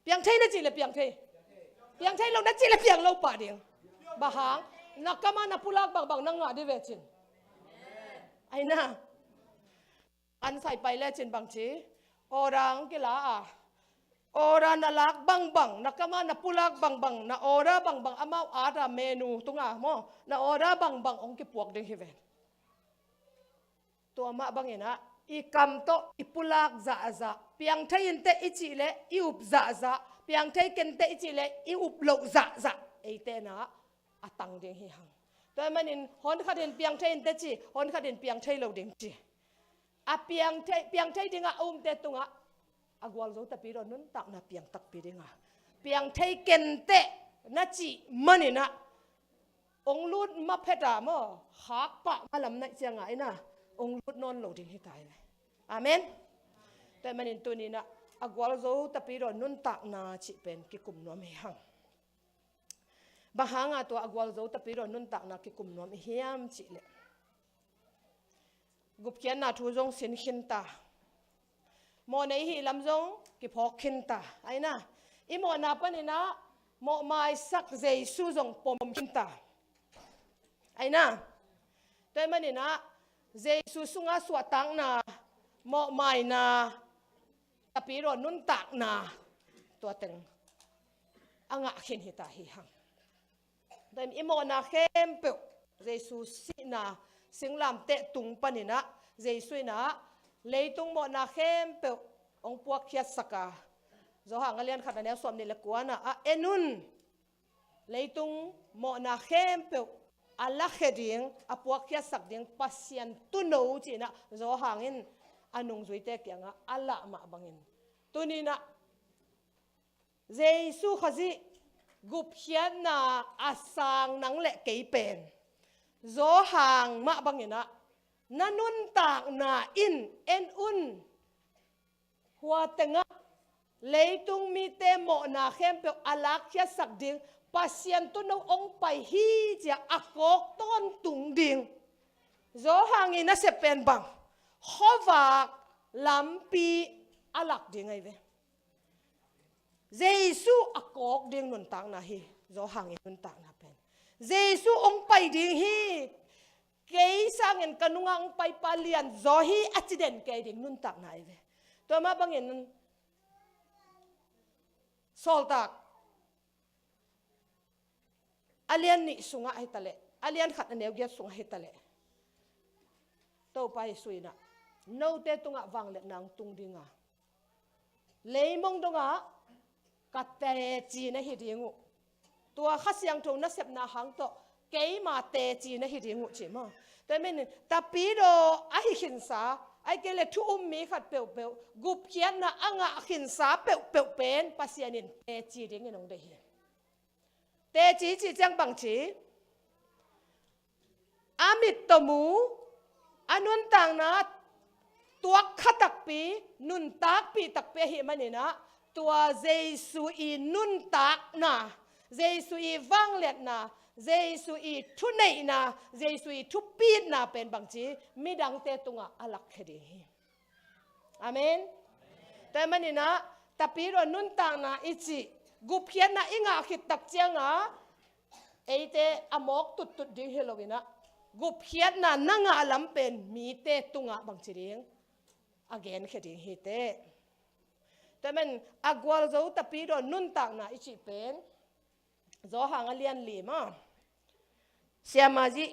Piang thei na cih leh piang thei. Piang thei lo na cih leh piang lo pah ding. Bang hang? Na kamah na pulak bangbang na ngah dih ve cin. Ai na. An sai pai lecin bang ci? Order ang kila a, order na lak bangbang, na kamah na pulak bangbang, na order bangbang, amau ada menu tunga maw, na order bangbang ong kipuak ding hi ven. Tua mah bangin ah i kam tawh i pulak zahzah, piang thei in teh i cih leh i up zahzah, piang thei ken teh i cih leh i up loh zahzah, eite na a tang ding hi hang. Tua manin hon khatin piang thei in teh ci, hon khatin piang thei lo ding ci. A piang thei, piang thei dingah a umte tungah a gualzo tapidaw nuntakna piang takpi dinga, piang thei ken teh na cih manin ah ong lut ma phet a maw, khak pah ma lam naih cianga ina ong lut nawn lo ding hi ta hi ve. Amen. Tua manin tuni-in ah a gualzo tapidaw nuntakna cih pen kikum nuam hi hang. Bang hanga tua a gualzo tapidaw nuntakna kikum nuam i hiam cihleh, gupkhiatna thu zong sin khin ta. Mawhna i hih lam zong kiphawk khin ta. Ai na, i mawhna panin ah mawhmaisak Jesu zong pom khin ta. Ai na, tua manin ah Jesu sungah suahtakna, mawhmaina, tapidaw nuntakna, tua teng a ngah khin hi ta hi hang. Tua i mawhna khempeuh, Jesu sihna singlamteh tung panin ah, Jesu in ah leitung mawhna khempeuh ong puakkhiatsak a, Johan a lian khat a neu sawmnih le kua-na ah, en un, leitung mawhna khempeuh a lakhia ding, a puakkhiatsak ding Pasian tuuno ci-in ah Johan in a nungzuite kiangah a lah mah bangin, tuni-in ah Jesu Khazih gupkhiatna a sang nang le kei pen Johan mah bangin ah na nuntakna in en un. Hua tengah leitung mite mawhna khempeuh a lakkhiatsak ding Pasian tuuno ong pai hi ci-a a kawk tawntung ding Johan i nasep pen bang? Khuavak lampi a lak ding ahi ve. Jesu a kawk ding nuntakna hi. Johan i nuntakna pen Jesu ong pai ding hi, kei sangin ka nungah ong paipa lianzaw hi a ci den kei ding nuntakna ahi ve. Tua mah bangin Sawltak a lian nih sungah hi taleh, a lian khat a neu giat sungah hi taleh, Topa Jesu in ah note tungah vangliatna ong tung dinga, leimong dongah ka teci na hi ding uh. Tua Kha Siangtho nasepna hang tawh keima teci na hi ding uh ci maw? Tua manin tapidaw a hi khinsa, Ahih kei leh thu um mi khat peuhpeuh, gupkhiatna a ngah khinsa peuhpeuh pen Pasian in teci dingin hong deih hi. Teci cih ciang bang ci? A mit tawh mu, a nuntakna tuak kha takpi, nuntakpih takpi ahih manin ah, tua Jesu i nuntakna, Jesu i vangliatna, Jesu i thuneihna, Jesu i thupitna pen bang ci? Midangte tungah a lakkhia ding hi. Amen. Tua ahih manin ah, Tapidaw nuntakna i cih gupkhiatna i ngah khit tak ciangah, eite a mawk tuttut ding hi loin ah, gupkhiatna na ngah lam pen mite tungah bang ci ding? A genkhia ding hi teh. Tua ahih manin a gualzo Tapidaw nuntakna i cih pen Johan a lian li maw, Siamah Zih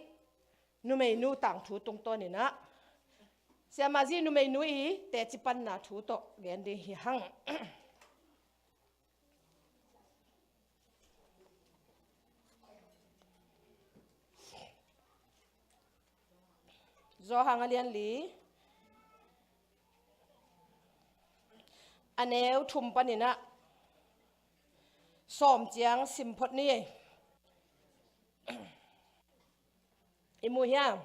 numeinu tangthu tungtawnin ah, Siamah Zih numeinu i teci panna thu tawh gen ding hi hang. Johan a lian li, a neu thum panin ah sawm ciang sim phot ni. I mu hiam?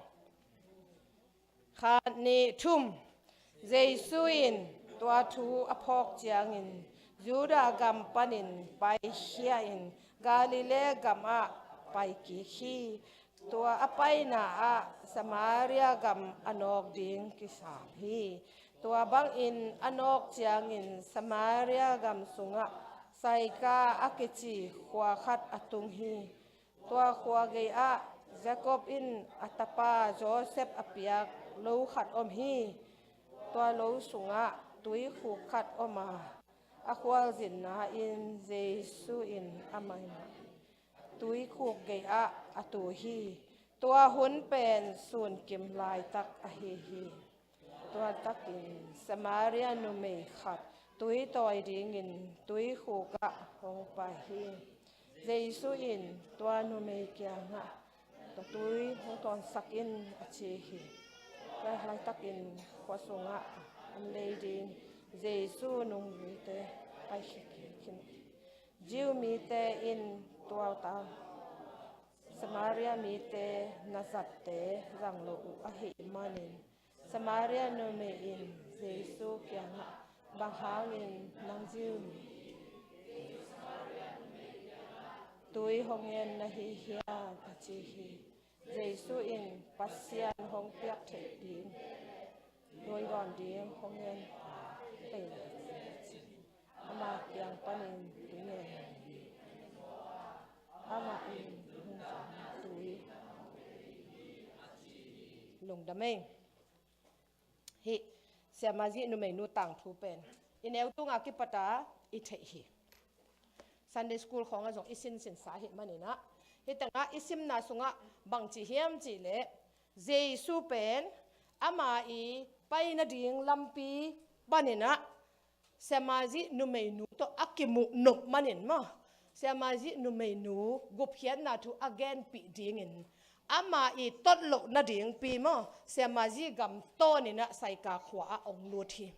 Khat, nih, thum. Jesu in tua thu a phawk ciangin Judah gam panin paikhia in Galilee gamah paikik hi. Tua a paina ah Samaria gam a nawk ding kisam hi. Tua bangin a nawk ciangin Samaria gam sungah Saika a kici khua khat a tung hi. Tua khua gei-ah Jacob in a tapa Joseph a piak lo khat om hi. Tua lo sungah tuikhuk khat om a, a khualzinna in Jesu in amah tuikhuk gei-ah a tu hi. Tua hun pen sunkim laitak ahi hi. Tua takin Samaria numei khat tui tawi dingin tuikhuk ah hong pai hi. Jesu in tua numei kiangah, "Tua tui hong tawnsak in," a ci hi. Tua laitakin khua sungah an lei ding Jesu nungzuite paikhia khin hi. Jew mite in tua ta Samaria mite na zatte zang lo uh ahih manin, Samaria numei in Jesu kiangah, "Bang hangin nang Jew mi tui hong ngen na hi hiam?" a ci hi. Jesu in, "Pasian hong piak theih ding tui dawn ding hong ngen ta kei," a ci. Ama kiang panin tui ngen hi. Amah in nungzui tui. Lungdam ei. Hih Siamah Zih numeinu tangthu pen i neu tunga kipata i theih hi. Sunday school khawngah zong i sinsinsa ahih maninah, hih tengah i simna sungah bangci hiam cihleh, Jesu pen ama i pai nading lampi paninah Siamah Zih numeinu tawh a kimuh nop manin maw, Siamah Zih numeinu gupkhiatna thu a genpih dingin ama i tot loh nadingpi maw, Siamah Zih gam tawninah Saika khua ah hong lut hi.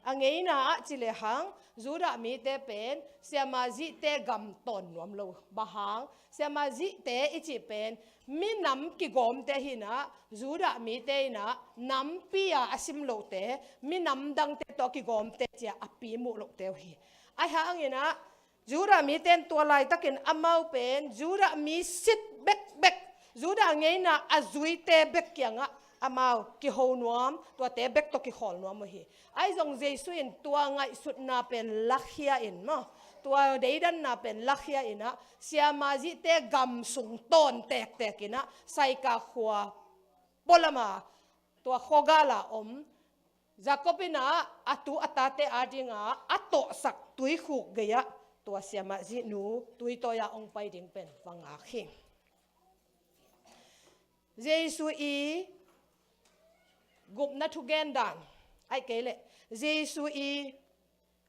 A ngeina ah ci lehang Judah mite pen Siamah Zihte gam tawn nuam lo. Bang hang? Siamah Zihte i cih pen minam kigawmte hinah, Judah mite inah nampi a a sim lohte, minam dangte tawh kigawmte cia a pi muh lohte uh hi. Ahi hanginah Judah mite in tua laitakin amau pen Judah mi sit bekbek, Judah ngeina a zuite bek kiangah amau kiho nuam, tuate bek tawh kikhawl nuam uh hi. Ahi zong Jesu in tua ngaihsutna pen lakhia in maw, tua deidanna pen lakhia inah Siamah Zihte gam sung tawn tektek inah Saika khua pualama tua khuagala om Jacob inah a tu a tate adinga a tawhsak tuikhuk gei-ah tua Siamah Zih nu tuitawi-a hong pai ding pen va ngak hi. Jesu i gupna thugen dan, ahih kei leh Jesu i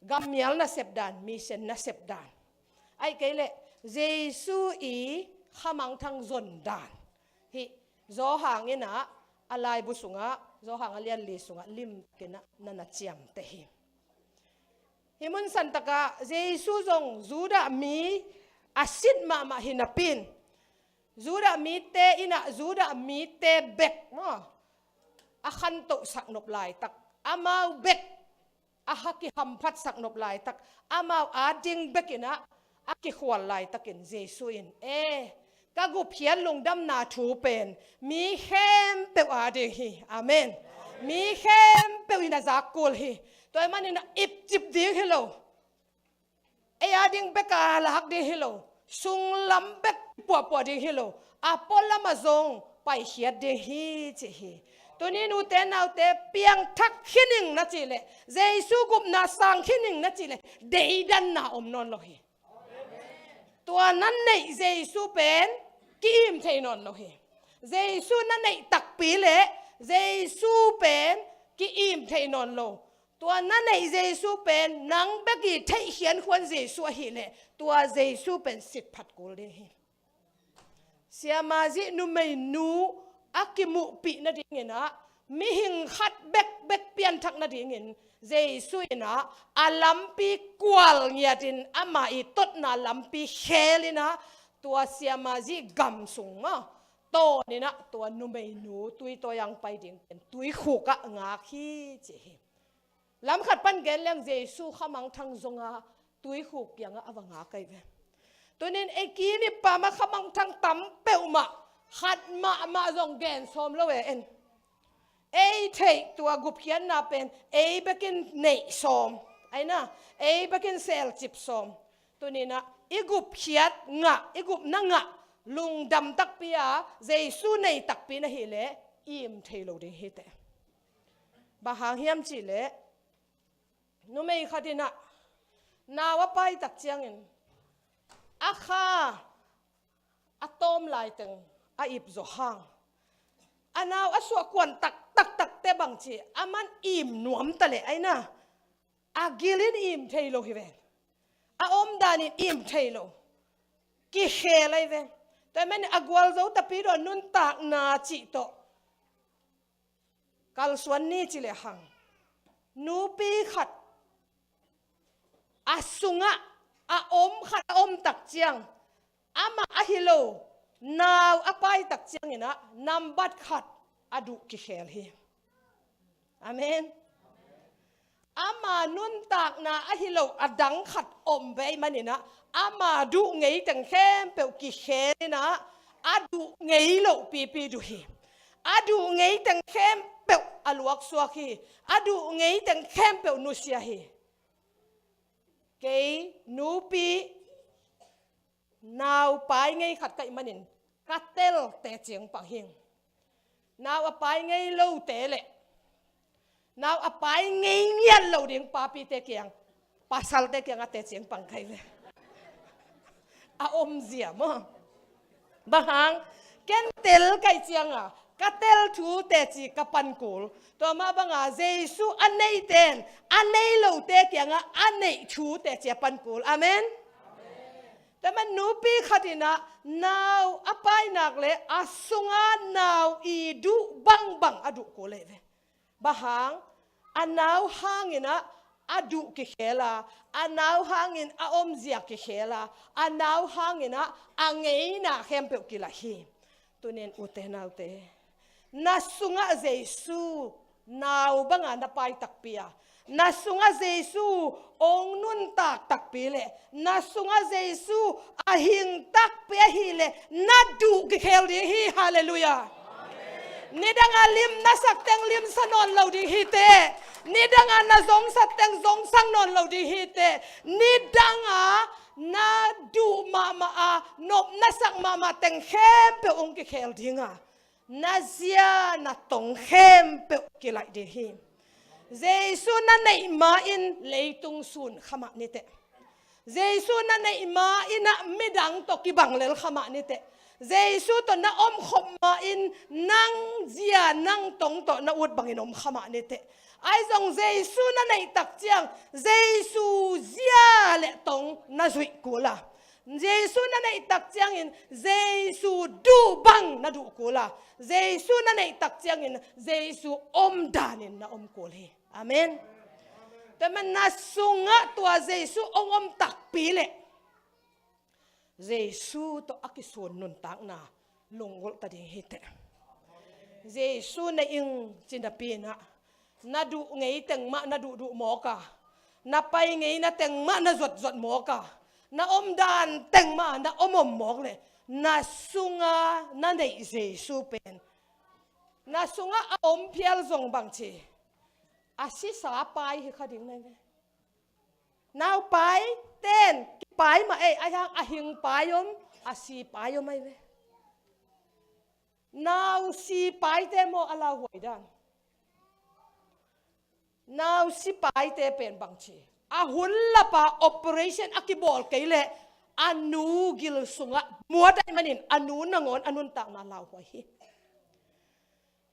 gammial nasep dan, mission nasep dan, ahih kei leh Jesu i khamangthang zon dan, hih Johan inah a laibu sungah Johan a lian li sungah limtakin ah na na ciamteh hi. Hih mun santakah Jesu zong Judah mi a sit mahmah hi napi in, Judah mite in ah Judah mite bek maw, a khantohsak nop laitak, amau bek a ha kihamphatsak nop laitak, amau ading bek in ah a kikhual laitakin Jesu in, e, ka gupkhiat lungdamna thu pen mi khempeuh ading hi. Amen. Mi khempeuh in a zak kul hi. Tua ahih manin a ipcip ding hi lo. Ei ading bek a lak ding hi lo. Sunglam bek puahpuah ding hi lo. A pualam ah zong paikhiat ding hi ci hi. Tuni in ute naute, piangthak khin ing na cih leh, Jesu gupna sang khin ing na cih leh, deidanna om nawn lo hi. Tua na neih Jesu pen ki-im thei nawn lo hi. Jesu na neih takpi leh Jesu pen ki-im thei nawn lo. Tua na neih Jesu pen nang bek i theih khiankhuan Jesu ahih leh, tua Jesu pen sitphat kul ding hi. Siamah Zih numeinu a kimuhpih nadingin ah, mihing khat bekbek pianthak nadingin Jesu in ah a lampi kual ngiatin, ama i totna lampi khelin ah, tua Siamah Zih gam sung maw, tawn in ah tua numeinu tui tawi-ang pai ding pen tuikhuk ah ngak hi ci hi. Lamkhat pan gen leng Jesu khamangthang zong a tuikhuk kiangah a va ngak ahi ve. Tuni in ei kim i pam a khamangthang tam peuhmah, khat mahmah zong gen sawm lo e en. Ei theih tua gupkhiatna pen ei bekin neih sawm, aina, ei bekin selcip sawm. Tuni in ah i gupkhiat ngah, i gupna ngah lungdam takpi a Jesu nei takpi na hih leh im thei lo ding hi teh. Bang hang hiam cih leh, numei khat in ah nau a pai tak ciangin a kha a tawm laiteng a ip zaw hang, a nau a suah kuan taktak takte bang ci, aman im nuam ta leh aina, a gil in im thei lo hi ve. A omdan in im thei lo. Kikhel ahi ve. Tua ahih manin a gualzo tapi dawn nuntakna cih tawh kalsuan ni ci lehang, nupi khat a sungah a om khat a om tak ciang, amah ahi lo nau a pai tak ciangin ah nambat khat a duh kikhel hi. Amen. Ama nuntakna ahi lo a dang khat om ve ahih manin ah, ama duh ngeiteng khempeuh kikhel in ah, a duh ngei loh pipi duh hi. A duh ngeiteng khempeuh a luaksuak hi. A duh ngeiteng khempeuh nusia hi. Kei nupi nau pai ngei khat ka hih manin ka tel teci pang hing. Nau a pai ngei lote leh nau a pai ngei ngiat lo ding papite kiang, pasalte kiang a teci pang ka hi ve. A omzia maw. Bang hang, ken tel ka hih ciang a, ka tel thu teci ka pan kul. Tua mah bang a Jesu a neite in a nei lote kiangah a neih thu teci a pan kul. Amen. Tua ahih manin nupi khat in ah nau a pai nak leh a sungah nau i duh bangbang a duh kul ahi ve. Bang hang, a nau hangin ah a duh kikhel a, a nau hangin a omzia kikhel a, a nau hangin ah a ngeina khempeuh kilaih hi. Tuni in ute naute, na sungah Jesu nau bang a na pai takpi a, na sungah Jesu hong nuntak takpi leh, na sungah Jesu a hing takpi ahih leh, na duh kikhel ding hi. Halleluiah. Nidang a limna sak teng limsa nawn lo ding hi teh. Nidang a na zongsak teng zongsak nawn lo ding hi teh. Nidang a na duh mahmah a, nopna sak mahmah teng khempeuh hong kikhel ding a, na zia na tong khempeuh kilaih ding hi. Jesu na neih ma-in leitung sun kha mah ni teh. Jesu na neih ma-in ah midang tawh kibang lel kha mah ni teh. Jesu tawh na omkhop ma-in nang zia nang tong tawh na ut bangin om kha mah ni teh. Ahi zong Jesu na neih tak ciang Jesu zia le tong na zuih kul a, Jesu na neih tak ciangin Jesu duh bang na duh kul a, Jesu na neih tak ciangin Jesu omdanin na om kul hi. Amen. Tua man na sungah tua Jesu hong om takpi leh Jesu tawh a kisun nuntakna lunggulh ta ding hi teh. Jesu na ing ci napi-in ah, na duh ngei teng mah na duhduh mawk a, na pai ngeina teng mah na zuatzua mawk a, na omdan teng mah na omom mawk leh, na sunga na neih Jesu pen, na sungah a om phial zong bangci, a sisa pai hi kha ding na hi ve. Naupai ten kipai mah ei, a hang a hing pai om, a si pai om ahi ve. Nau si paite maw a lauhuai dan? Nau si paite pen bangci, a hun lapa operation a kibawl kei leh a nu gil sungah muat ahih manin a nu nangawn a nuntakna lauhuai hi.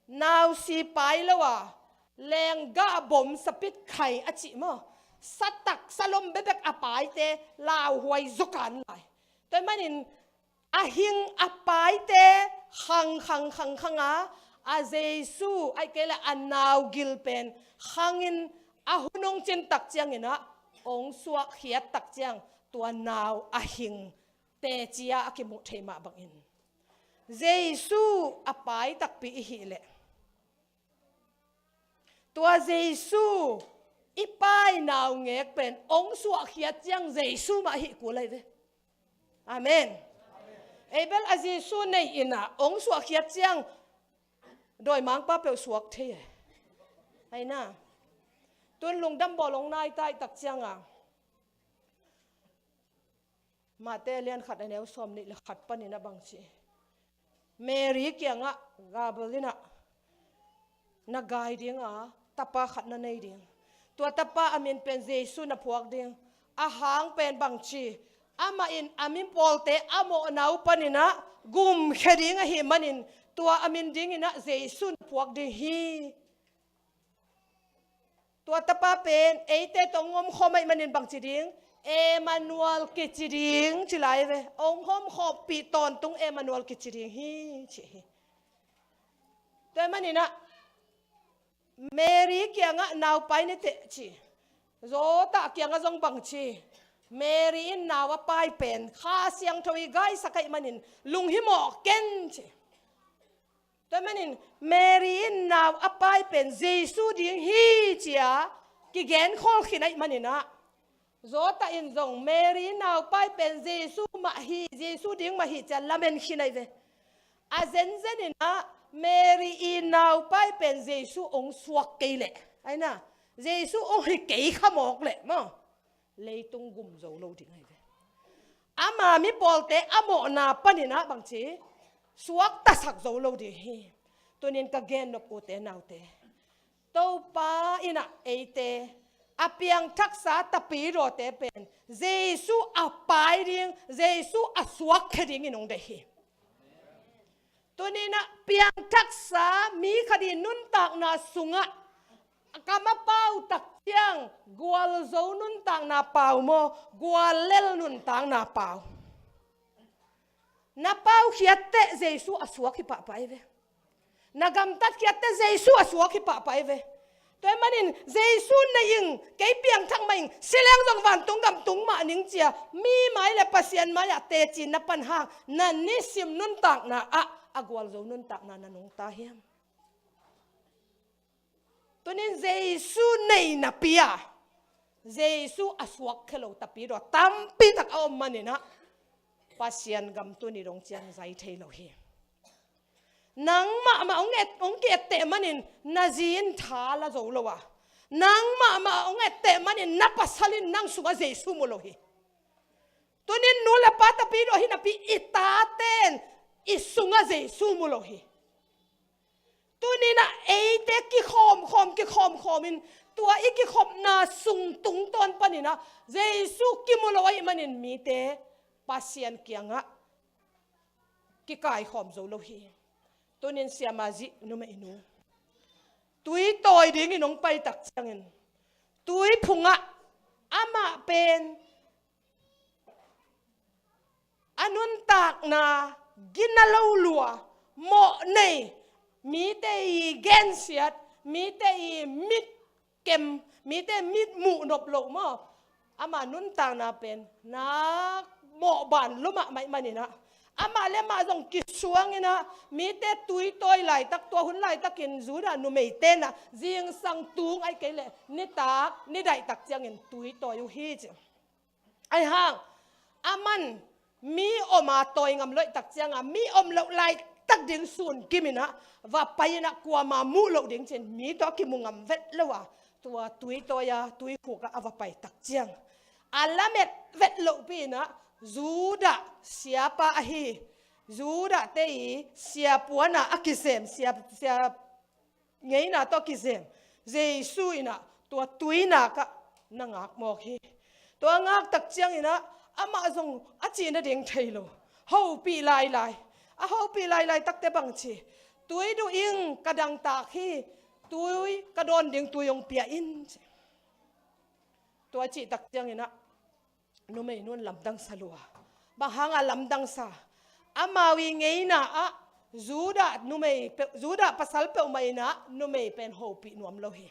Nau si pai lo a, lenggah bom sapit khai a cih maw, satak salom bekbek a paite lauhuai zaw kan lai. Tua ahih manin a hing a paite khang khang khang khang a, a Jesu ahih kei leh a nau gil pen khangin a hun hong cin tak ciangin ah, hong suakkhiat tak ciang tua nau a hing teci-a a kimuh thei mah bangin, Jesu a pai takpi i hih leh, tua Jesu i pai naungek pen hong suakkhiat ciang Jesu mah hih kul ahi ve. Amen. Abel a Jesu nei-in ah hong suakkhiat ciang dawimangpa peuh suak thei e. Ahi na. Tun lungdam bawl hong nai ta ahih tak ciang a, Mate lian khat a neu sawm nih le khat panin ah bangci, Mary kiangah Gabriel in ah na gai ding a, tapa khat na nei ding. Tua tapa a min pen Jesu na phuak ding. A hang pen bangci, amah in a mipawlte a mawhna uh panin ah gumkhia ding ahih manin, tua a min dingin ah Jesu na phuak ding hi. Tua tapa pen eite tawh hong omkhawm ahih manin bangci ding? Emmanuel kici ding ci lai ve. Hong omkhawmpih tawntung Emmanuel kici ding hi ci hi. Tua ahih manin ah Mary kiangah naupai ni teh ci. Joseph kiangah zong bangci, Mary in nau a pai pen Kha Siangtho i gaisak ahih manin lunghimawh ken ci. Tua ahih manin Mary in nau a pai pen Jesu ding hi ci-a kigenkhawl khin ahih manin ah, Joseph in zong Mary in nau pai pen Jesu mah hi, Jesu ding mah hi ci-a lamen khin ahi ve. A zenzen in ah Mary in nau pai pen Jesu hong suak kei leh, ahi na, Jesu hong hi kei kha mawk leh maw, leitung gum zo lo ding ahi ve. Ama mipawlte a mawhna panin ah bangci, suaktasak zo lo ding hi. Tunin ka gen nop ute naute, Topa in ah eite a piangthaksa tapidawte pen Jesu a pai ding, Jesu a suakkhia dingin hong deih hi. Tunin ah piangthaksa mi khat i nuntakna sungah kam a pau tak ciang, gualzo nuntakna pau maw, guallel nuntakna pau? Na paukhiat teh Jesu a suak hi pahpah ahi ve. Na gamtatkhiat teh Jesu a suak hi pahpah ahi ve. Tua ahih manin Jesu na ing, kei piangthak mah ing, si leng zong vantung gam tung mah ning ci-a mi mai le Pasian mai-ah teci na pan hang, na nisim nuntakna ah a gualzo nuntakna na nungta hiam? Tunin Jesu nei napi-a, Jesu a suakkhia lo tapidaw tampi tak a om manin ah, Pasian gam tuni dong ciang zai thei lo hi. Nang mahmah hong et, hong ki-etteh manin na zi in tha la zo lo a, nang mahmah hong etteh manin na pasal in nang sungah Jesu mu lo hi. Tunin nu le pa tapidaw hi napi, i tate in i sungah Jesu mu lo hi. Tunin ah eite kikhawmkhawm, kikhawmkhawm in, tua i kikhopna sung tungtawn panin ah Jesu kimu lo ahih manin mite Pasian kiangah kikaikhawm zo lo hi. Tunin Siama Zi numeinu tui tawi dingin hong pai tak ciangin, tui phungah amah pen a nuntakna gina lo lua, mawh nei, mite i gensiat, mite i mit kem, mite mit muh nop loh maw. Ama nuntakna pen na mawh ban lua mahmah ahih manin ah, amah le amah zong kisuang in ah, mite tuitawi laitak, tua hun laitakin Judah numeite in ah zingsang tung ahih kei leh nitak, nidaih tak ciangin tuitawi uh hi ci. Ahi hang, aman mi om a tawi ngam loh tak ciangin, mi om loh laitak ding sun kim in ah va pai in ah, kuamah muh loh ding ci-in mi tawh kimu ngam vet lo a, tua tuitawi a, tuikhuk ah a va pai tak ciang, a lamet vet lohpi in ah Judah siapa ahi, Judah te i siapuan a a kisem, sia, sia ngeina tawh kisem Jesu in ah tua tuinak ah na ngak mawk hi. Tua ngak tak ciangin ah amah zong a cih nading thei lo, hopih lailai. A hopih lailai takte bang ci, "Tui duh ing, ka dangtak hi, tui, ka dawn ding tui hong pia in," ci. Tua cih tak ciangin ah numei nun lamdang sa lua. Bang hang a lamdang sa? Amau i ngeina ah Judah numei peuh, Judah pasal peuhmah in ah numei pen hopih nuam lo hi.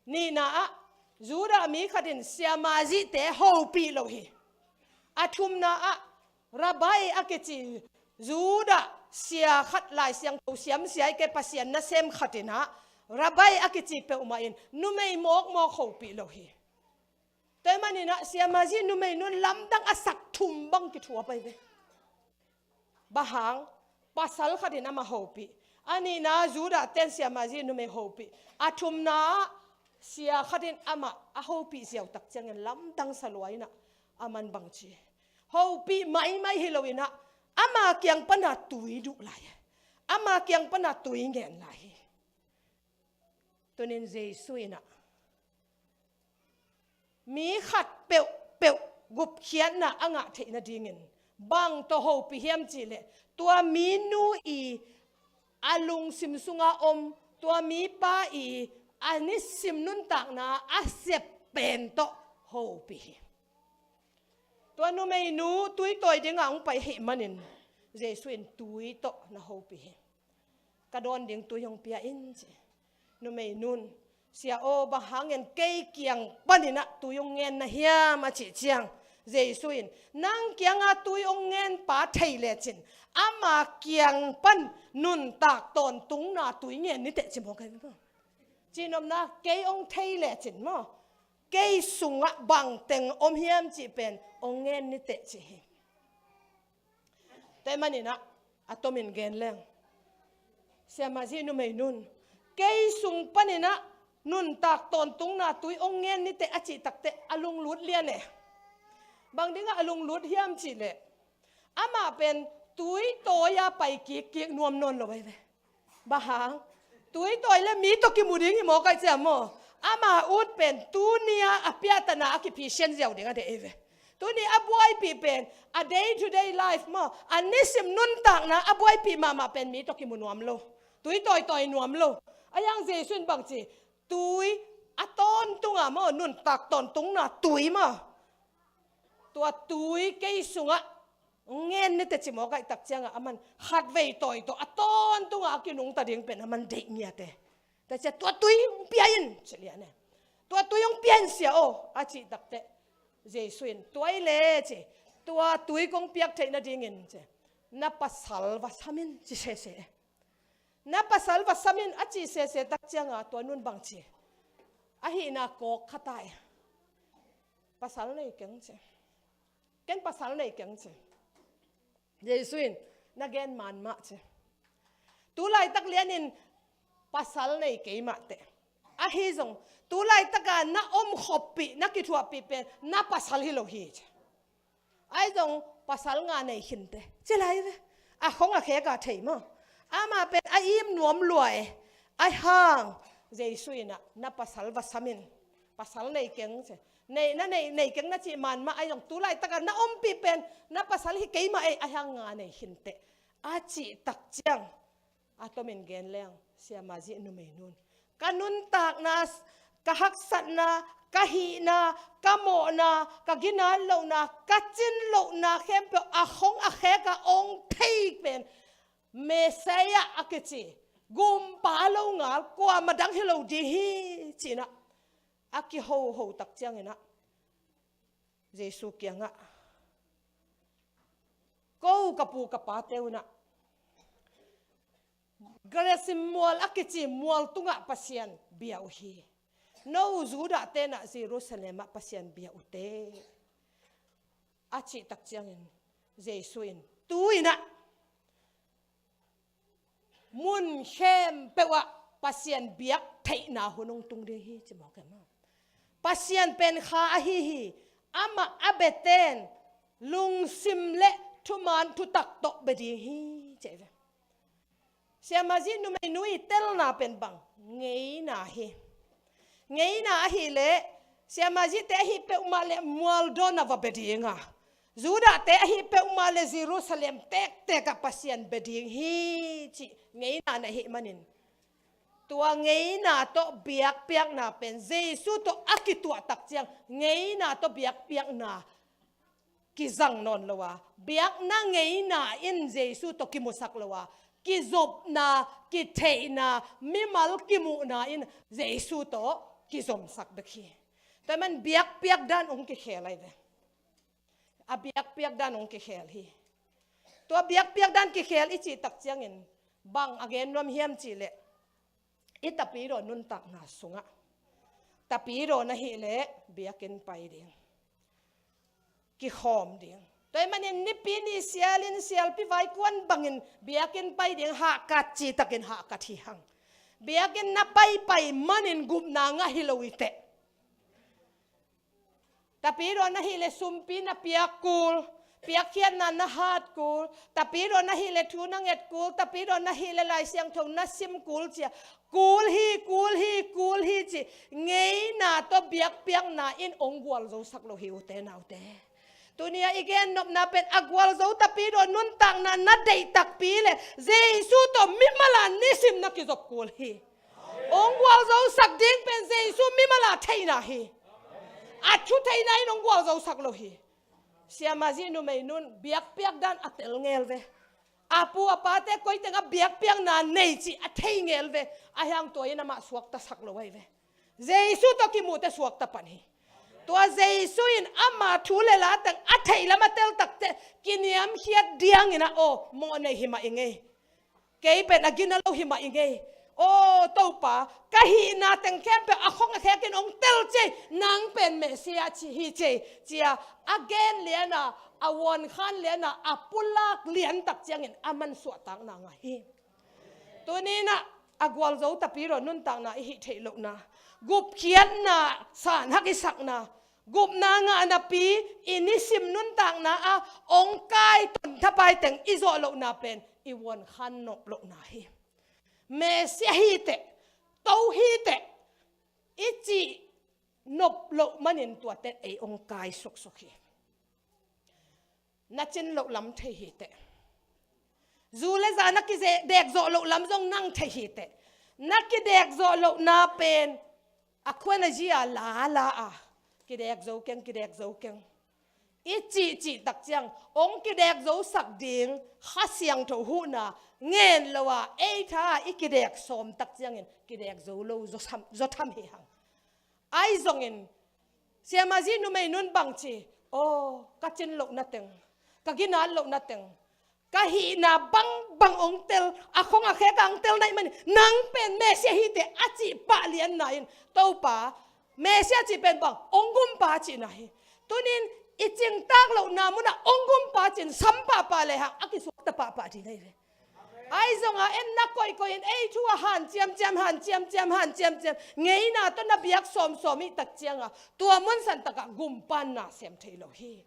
Nihna ah Judah mi khat in siamazihte hopih lo hi. A thumna ah Rabbi a kici Judah sia khat, Lai Siangtho siamsia ahih kei, Pasian nasem khat in ah Rabbi a kici peuhmah in numei mawkmawk hopih lo hi. Tua ahih manin ah siamazih numei nun lamdang a sak thum bang kithuah pai ve. Bang hang? Pasal khat in amah hopih. A nihna Judah ten siamazih numei hopih. A thumna sia khat in amah a hopih ziau tak ciangin lamdang sa lua in ah aman bang ci, hopih maimai hi lo in ah ama kiang pan a tui duh lai, ama kiang pan a tui ngen lai hi. Tunin Jesu in ah mi khat peuhpeuh gupkhiatna a ngah theih nadingin bang tawh hopih hiam cih leh, tua mi nu i a lungsim sunga om, tua mi pa i a nisim nuntakna a sep pen tawh hopih hi. Tua numei nu tuitawi dingah hong pai ahih manin Jesu in tui tawh na hopih hi. "Ka dawn ding tui hong pia in," ci. Numei nun, "Sia aw, bang hangin kei kiang panin ah tui hong ngen na hiam?" a cih ciang, Jesu in, "Nang kiangah tui hong ngen pa thei lecin ama kiang pan nuntak tawntungna tui ngen ni teh," ci maw, kai maw. Cihnopna, kei hong thei lecin maw, kei sungah bangteng om hiam cih pen hong ngen ni teh ci hi. Tua ahih manin ah a tomin gen leng, siamazih numei nun, "Kei sung panin ah nuntak tawntungna tui hong ngen ni teh," a cih tak teh a lunglut lian e. Bang dingah a lunglut hiam cih leh, amah pen tuitawi a pai kikkik nuam nawn lo ahi ve. Bang hang? Tuitawi le mi tawh kimu ding hi maw, kai ciam maw. Ama ut pen tuni a a piahtana a kiphisian ziau ding a deih hi ve. Tuni a buaipih pen a day to day life maw, a nisim nuntakna a buaipih mahmah pen mi tawh kimu nuam lo, tui tawitawi nuam lo. Ahi hang Jesu in bang ci, tui a tawntunga maw, nuntak tawntungna tui maw, tua tui kei sungah ngen ni teh ci maw, kai tak ciangah aman khatvei tawi tawh a tawntunga a kinungta ding pen aman deih ngiat e. Tua ciah, "Tua tui hong pia in," ci lian e. "Tua tui hong pia in, Sia aw," a cih tak teh Jesu in, "Tua hi leh," ci, "tua tui kong piak theih nadingin," ci, "na pasal va sam in," ci sese. "Na pasal va sam in," a cih sese tak ciangah tua nun bang ci, "Ahihna kawk kha ta e. Pasal nei keng," ci. "Ken pasal nei keng," ci. Jesu in, "Na gen man mah," ci. "Tu laitak lianin pasal nei kei mah teh. Ahi zong tu laitaka na om khoppih, na kithuahpih pen na pasal hi lo hi," ci. "Ahi zong pasal nga nei khin teh," ci lai ve. A khong a khek a thei maw. Amah pen a im nuam lua e. Ahi hang Jesu in ah, "Na pasal va sam in. Pasal nei keng," ci. "Nei, na nei, nei keng na cih man mah, ahi zong tu laitaka na ompih pen na pasal hi kei mah e, ahi hang nga nei khin teh," a cih tak ciang, a tomin gen leng, siamazih numei nun, "Ka nuntakna s-, ka haksatna, ka hihna, ka mawhna, ka ginat lohna, ka cin lohna khempeuh a khong a khek a ong thei pen Messiah a kici gumpa lo ngal kuamah dang hi lo ding hi, ci-in ah a kihoho tak ciangin ah Jesu kiangah, ko ka pu ka pate un ah Gerisim mual a kici mual tungah Pasian bia uh hi. No Judah ten ah Jerusalem ah Pasian bia uh teh, a cih tak ciangin Jesu in, tu-in ah mun khempeuh ah Pasian biak theihna hun hong tung ding hi, ci mawk e maw. Pasian pen kha ahi hi. Amah a biaten lungsim le thuman thutak tawh bia ding hi, ci ve. Siamah Zi numeinu i telna pen bang? Ngeina hi. Ngeina ahih leh Siamah Zite ahi peuhmah le mualdawn ah va bia ding a, Judah te ahi peuhmah le Jerusalem tektek ah Pasian bia ding hi, cih ngeina na hih manin, tua ngeina tawh biakpiakna pen Jesu tawh a kituah tak ciang ngeina tawh biakpiakna kizang nawn lo a, biakna ngeina in Jesu tawh kimusak lo a, kizopna, kitheihna, mimal kimuhna in Jesu tawh kizomsak bek hi. Tua ahih man biakpiak dan hong kikhel ahi ve. A biakpiak dan hong kikhel hi. Tua biakpiak dan kikhel i cih tak ciangin bang a gen nuam hiam cih leh, i tapidaw nuntakna sungah, tapidaw na hih leh biakinn pai ding, kikhawm ding. Tua ahih manin nipi ni sialin sialpi vaikuan bangin biakinn pai ding hahkat cih takin hahkat hi hang. Biakinn na paipai manin gupna ngah hi lo hi teh. Tapidaw na hih leh sumpi na piak kul, piakkhiatna na hat kul, tapidaw na hih leh thu na nget kul, tapidaw na hih leh Lai Siangtho na sim kul ci-a, kul hi, kul hi, kul hi ci, ngeina tawh biakpiakna in hong gualzosak lo hi, ute naute. Tuni-a i gen nopna pen a gualzo tapidaw nuntakna na deih takpi leh Jesu tawh mimal a nisim na kizop kul hi. Hong gualzosak ding pen Jesu mimal a theihna hi. A thu theihna in hong gualzosak lo hi. Siamah Zi numeinu in biakpiak dan a tel ngel ve. A pu a pate koi tengah biakpiakna nei cih a thei ngel ve. Ahi hang tua in amah suaktasak lo ahi ve. Jesu tawh kimuhte suakta pan hi. Tua Jesu in ama thu le la teng a theih lam a tel takteh kiniamkhiat diangin ah, aw, mawhnei hi mah i ngei. Kei pen a gina lo hi mah i ngei. Aw Topa, ka hihna teng khempeuh a khong a khekin hong tel ci ei, nang pen Messiah ci hi ci ei, ci-a a gen lian a, a vuankhan lian a, a pulak lian tak ciangin aman suahtakna ngah hi. Tuni-in ah a gualzo tapidaw nuntakna i hih theih lohna, gupkhiatna sanhak i sakna, gupna ngah napi i nisim nuntakna ah hong kai tonthapai teng i zawh lohna pen i vuankhan nop lohna hi. Messiah hi teh, to hi teh i cih nop loh manin tuate ei hong kai suksuk hi. Na cin loh lam thei hi teh. Zu le za na kidek zawh loh lam zong nang thei hi teh. Na kidek zawh lohna pen a khuan a zi a la la a, kidek zo keng, kidek zo keng i cih cih tak ciang hong kidek zosak ding Kha Siangtho huhna ngen lo a, ei tha i kidek sawm tak ciangin kidek zo lo zaw tham, zaw tham hi hang. Ahi zongin Siamah Zi numeinu in bang ci? Aw, ka cin lohna teng, ka ginat lohna teng, ka hihna bangbang hong tel, a khong a khek a hong tel na hih manin nang pen Messiah hi teh a cih pah lianna in, Topa, Messiah cih pen bang? Hong gumpa cihna hi. Tuni-in i cingtak lohna munah hong gumpa ci-in sam pahpah lehang a kisuakta pahpah ding ahi ve. Ahi zongin en na koihkoih in ei thu a hanciamciam, hanciamciam, hanciamciam, ngeina tawh na biak sawmsawm i hih tak ciangin tua mun san takah gumpa na sem thei lo hi.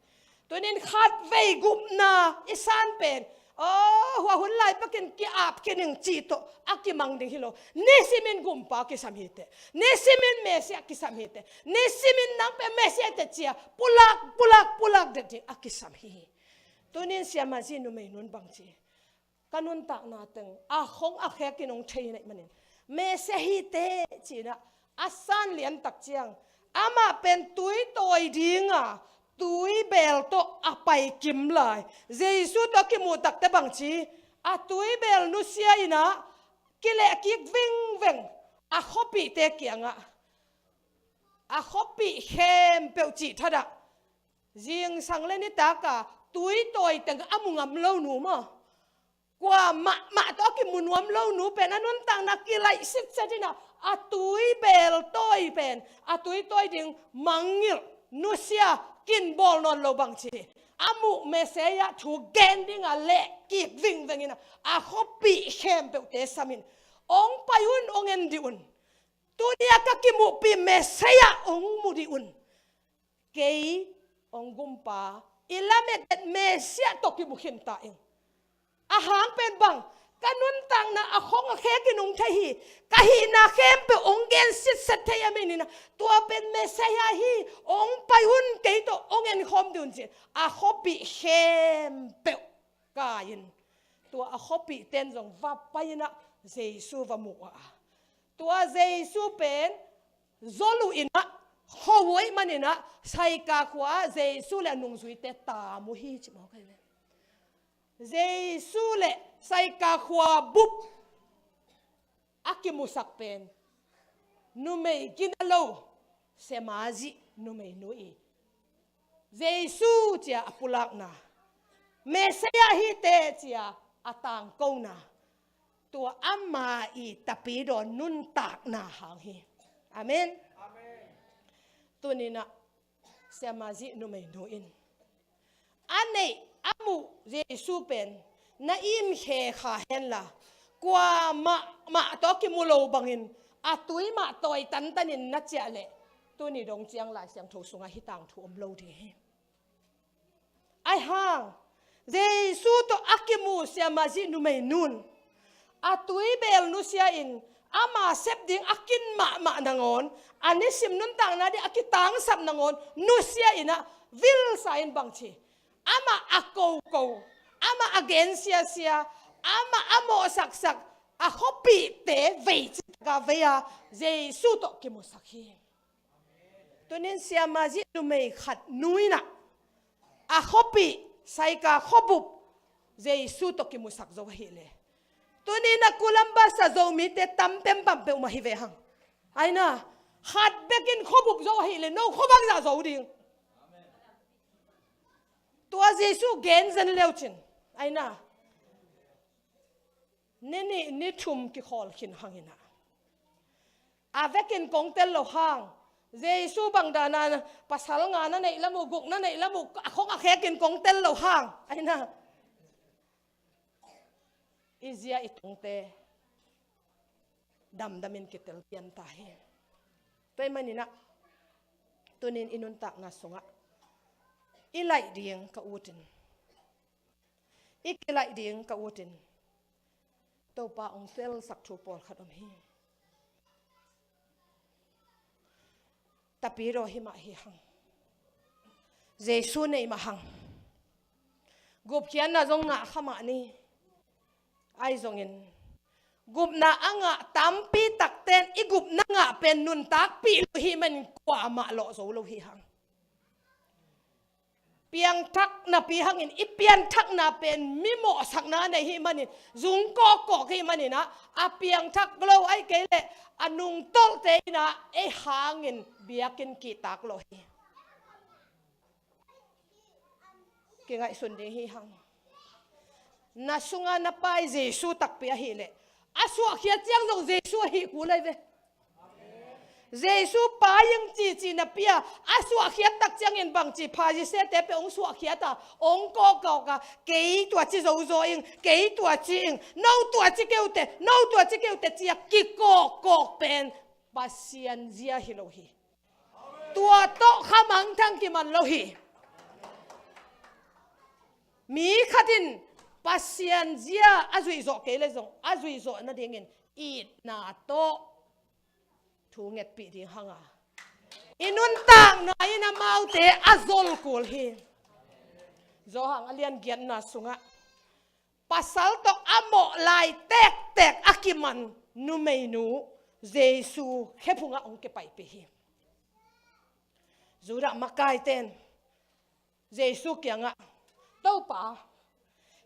Tuni-in khatvei gupna i san pen, aw, hua hun lai pekin ki-ap khin ing cih tawh a kimang ding hi lo. Nisimin gumpa kisam hi teh. Nisimin Messiah kisam hi teh. Nisimin nang pen Messiah teh ci-a pulak, pulak, pulak det ding a kisam hi hi. Tuni-in Siamah Zi numeinu in bang ci? Ka nuntakna teng a khong a khekin hong thei na hih manin Messiah hi teh ci-in ah A san lian tak ciang, amah pen tui tawi dinga tuibel tawh a pai kim lai. Jesu tawh a kimuh takte bang ci, a tuibel nusia in ah kilehkik vingveng a khuapihte kiangah, a khuapih khempeuh cih thadah, zingsang le nitak a tui tawi teng a mu ngam lo nu maw? Kua mahmah tawh a kimu nuam lo nu pen a nuntakna kilaih sitset in ah, a tuibel tawi pen, a tui tawi ding mangngilh, nusia, kin bawl nawn lo bang ci. A muh Messiah thu gen ding a lehkik vingveng in ah, a khuapih khempeuhte sam in, "Hong pai un, hong en dih un. Tuni a ka kimuhpih Messiah hong mu dih un. Kei hong gumpa, i lamet et Messiah tawh kimu khin ta ing. A hang pen bang, ka nuntakna a khong a khekin hong thei hi. Ka hihna khempeuh hong gen sitset thei a min in ah, tua pen Messiah hi, hong pai un, kei tawh hong en khawm dih un," ci-in a khuapih khempeuh kai in, tua a khuapihte in zong va pai in ah Jesu va mu uh a. Tua Jesu pen zol uh in ah, khuahuai man in ah, Saika khua-ah Jesu le a nungzuite tam uh hi ci mawk ahi ve. Jesu le Saika khua bup a kimusak pen numei gina lo, Semazih numeinu i Jesu ci-a a pulakna, Messiah hi teh ci-a a tangkona, tua ama i tapidaw nuntakna hang hi. Amen. Amen. Tuni-in ah Semazih numeinu in a neih a muh Jesu pen na im khe kha henla, kua mahmah tawh kimu lo bangin a tui mah tawi tantanin na ciah leh, tuni dong ciang Lai Siangtho sungah hih tangthu om lo ding hi. Ahi hang, Jesu tawh a kimu Semazih numeinu in a tuibel nusia in, ama sep ding a kin mahmah nangawn, a nisim nuntakna ding a kitangsap nangawn nusia in ah, vilsa in bang ci, amah a koko, amah a gensiasia, amah a mawhsaksak, a khuapihte vei citak a vei a, Jesu tawh kimusak hi. Tuni-in Semazih numei khat nu in ah, a khuapih, Saika khuabup Jesu tawh kimusak zo ahih leh, tuni-in ah Columbus a Zomite tam peuhmah peuhmah hi ve hang. Aina, khat bekin khuabup zo ahih leh, no khua bangzah zo ding? Tua Jesu gen zen leucin, aina, ni nih ni thum kikhawl khin hang in ah, a vekin kong tel lo hang, Jesu bang dana pasal nga na neih lam uh, guk na neih lam uh, a khong a khekin kong tel lo hang, aina, i zia i tungte damdamin kitel pian ta hi. Tua ahih manin ah, tuni-in i nuntakna sungah i laih ding ka utin, i kilaih ding ka utin, Topa hong telsak thu pawlkhat om hi. Tapidaw hi mah hi hang. Jesu nei mah hang. Gupkhiatna zong ngah kha mah ni. Ahi zongin, gupna a ngah tampi takte in i gupna ngah pen nuntakpih lo hi manin kuamah lawh zo lo hi hang. Piangthak napi hangin i pianthakna pen mi mawhsakna nei hi manin, zung kawkkawk hi manin ah, a piangthak lo ahih kei leh a nungtolhte in ah ei hangin biakinn kihtak lo hi. Kingaihsun ding hi hang. Na sunga na pai Jesu takpi ahih leh, a suahkhiat ciang zong Jesu ahih kul ahi ve. Jesu pai ing cici napi a, a suahkhiat tak ciangin bangci, Pharisee-te pen hong suahkhiat a, hong kawkkawk a, kei tua ci zozo ing, kei tua ci ing, no tua ci kei uh teh, no tua ci kei uh teh ci-a kikawkkawk pen Pasian zia hi lo hi. Tua tawh kha mangthang kiman lo hi. Mi khat in Pasian zia a zuihzawh kei leh zong, a zuihzawh nadingin itna tawh thu ngetpih ding hang a, i nuntakna in amaute a zol kul hi. Johan a lian giatna sungah, pasal tawh a mawh lai tektek a kiman numeinu Jesu khephungah hong kipaipih hi. Judah makaite in Jesu kiangah, "Topa,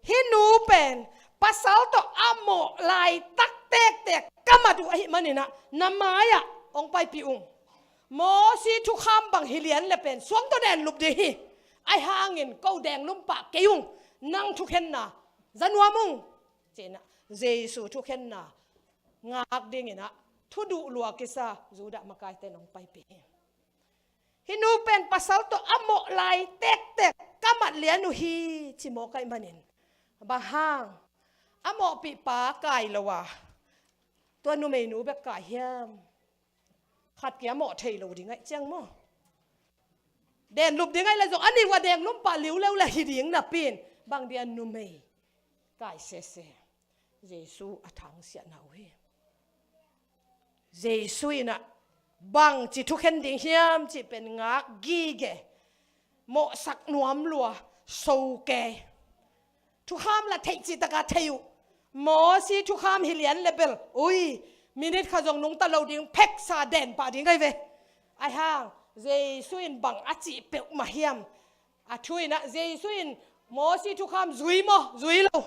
hih nu pen pasal tawh a mawh laitak tektek ka mat uh ahih manin ah na mai-ah hong paipih ung. Mosi thukham bang hi lian le pen suang tawh den lup ding hi. Ahi hangin ko denglum pah kei ung, nang thukhenna za nuam ung," ci-in ah Jesu thukhenna ngak dingin ah thuduh lua kisa Judah makaite in hong paipih hi. "Hih nu pen pasal tawh a mawh lai tektek ka mat lian uh hi," ci mawk ahih manin, "Bang hang a mawhpihpa kai lo a, tua numeinu bek kai hiam? Khat kia mawh thei lo ding ahih ciang maw? Den lup ding ahih leh zong a nih uh a denglum pah liuleu le hi ding napi-in bang dia numei kai sese?" Jesu a thangsiahna uh hi. Jesu in ah bangci thukhen ding hiam cih pen ngak gige, mawhsak nuam lua, so kei. Thukham la theih cih takah thei uh. Mosi thukham hi lian le bel, ui, minit khat zong nungta lo ding, pheksa den pah ding ahi ve. Ahi hang Jesu in bang a cih peuhmah hiam? A thu in ah Jesu in Mosi thukham zui maw, zui lo?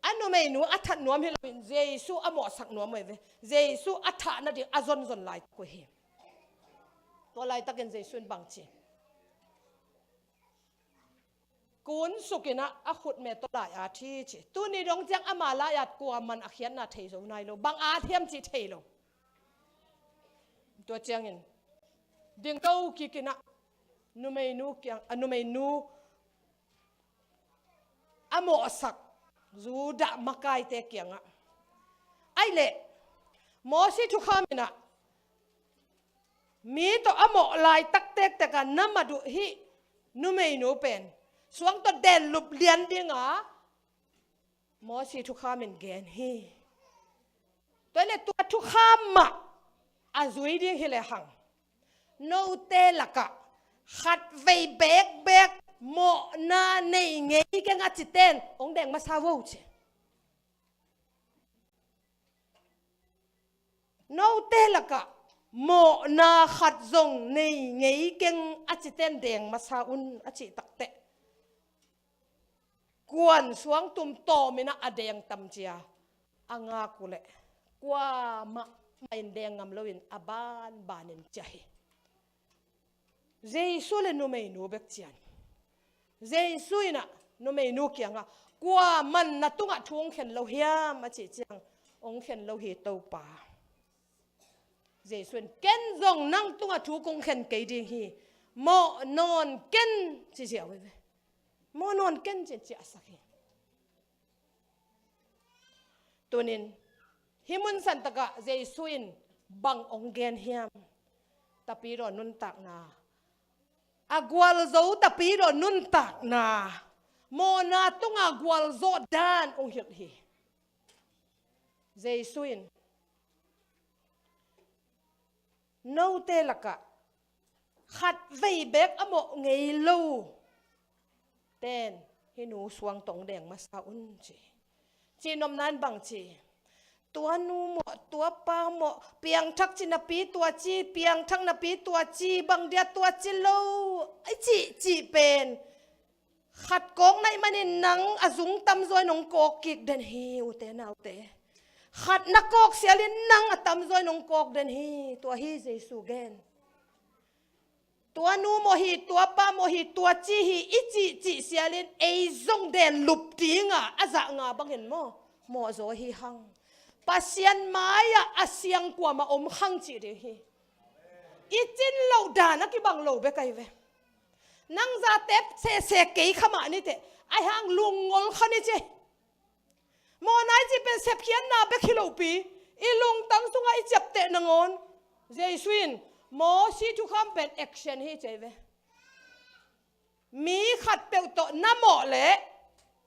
A numeinu a that nuam hi loin Jesu a mawhsak nuam uh hi ve. Jesu a thah nading a zonzon laitak uh hi. Tua laitakin Jesu in bang ci? Kun sukin ah a khutme tawh lai-at hi ci. Tuni dong ciang ama lai-at kuaman a khiatna thei zo nai lo. Bang at hiam cih thei lo. Tua ciangin ding lo kikin ah numeinu kiang, a numeinu a mawhsak Judah makaite kiangah, "Ahih leh Mosi thukham in ah mi tawh a mawh laitak tektek a na mat uh hih numeinu pen suang tawh den lup lian ding a, Mosi thukham in gen hi. Tua ahih leh tua thukham mah a zui ding hi lehang, note lakah khatvei bekbek mawhna nei ngei keng a cite in hong deng masa vo," ci. "Note lakah mawhna khat zong nei ngei keng a cite in deng masa un," a cih takteh, kuan suangtum tawmin ah a deng tam cia a ngak uh leh kuamah mah in deng ngam loin a banbanin ciah hi. Jesu le numeinu bek cian. Jesu in ah numeinu kiangah, "Kuaman na tungah thu hong khen lo hiam?" a cih ciang, "Hong khen lo hi, Topa." Jesu in, "Ken zong nang tungah thu kong khen kei ding hi. Mawh nawn ken," ci ziau hi ve. "Mawh nawn ken," ci-in ciahsak hi. Tunin hih mun santakah Jesu in bang hong gen hiam? Tapidaw nuntakna, a gualzo tapidaw nuntakna, mawhna tunga gualzawh dan hong hilh hi. Jesu in, "Note lakah khatvei bek a mawh ngei lo ten hih nu suang tawh hong deng masa un," ci. Cihnopna in bang ci? Tua nu mawh, tua pa mawh, piangthak ci napi tua ci, piangthak napi tua ci, bang dia tua ci lo, i cihcih pen khat kawk na hih manin nang a zung tamzaw in hong kawk kik den hi, ute naute. Khat na kawk sialin nang a tamzaw in hong kawk den hi. Tua hi Jesu gen. Tua nu mawh hi, tua pa mawh hi, tua ci hi, i cihcih sialin ei zong den lup dinga a zah nga bangin maw, mawhzaw hi hang. Pasian mai-ah a siang kuamah om hang cih ding hi. I cin loh dan a kibang lo bek ahi ve. Nang zatep sehseh kei kha mah ni teh, ahi hang lungngol kha ni ci. Mawhna i cih pen sepkhiatna bek hi lopi, i lungtang sungah i ciapteh nangawn, Jesu in Mosi thukham pen action hi ci ahi ve. Mi khatpeuh tawh na mawh leh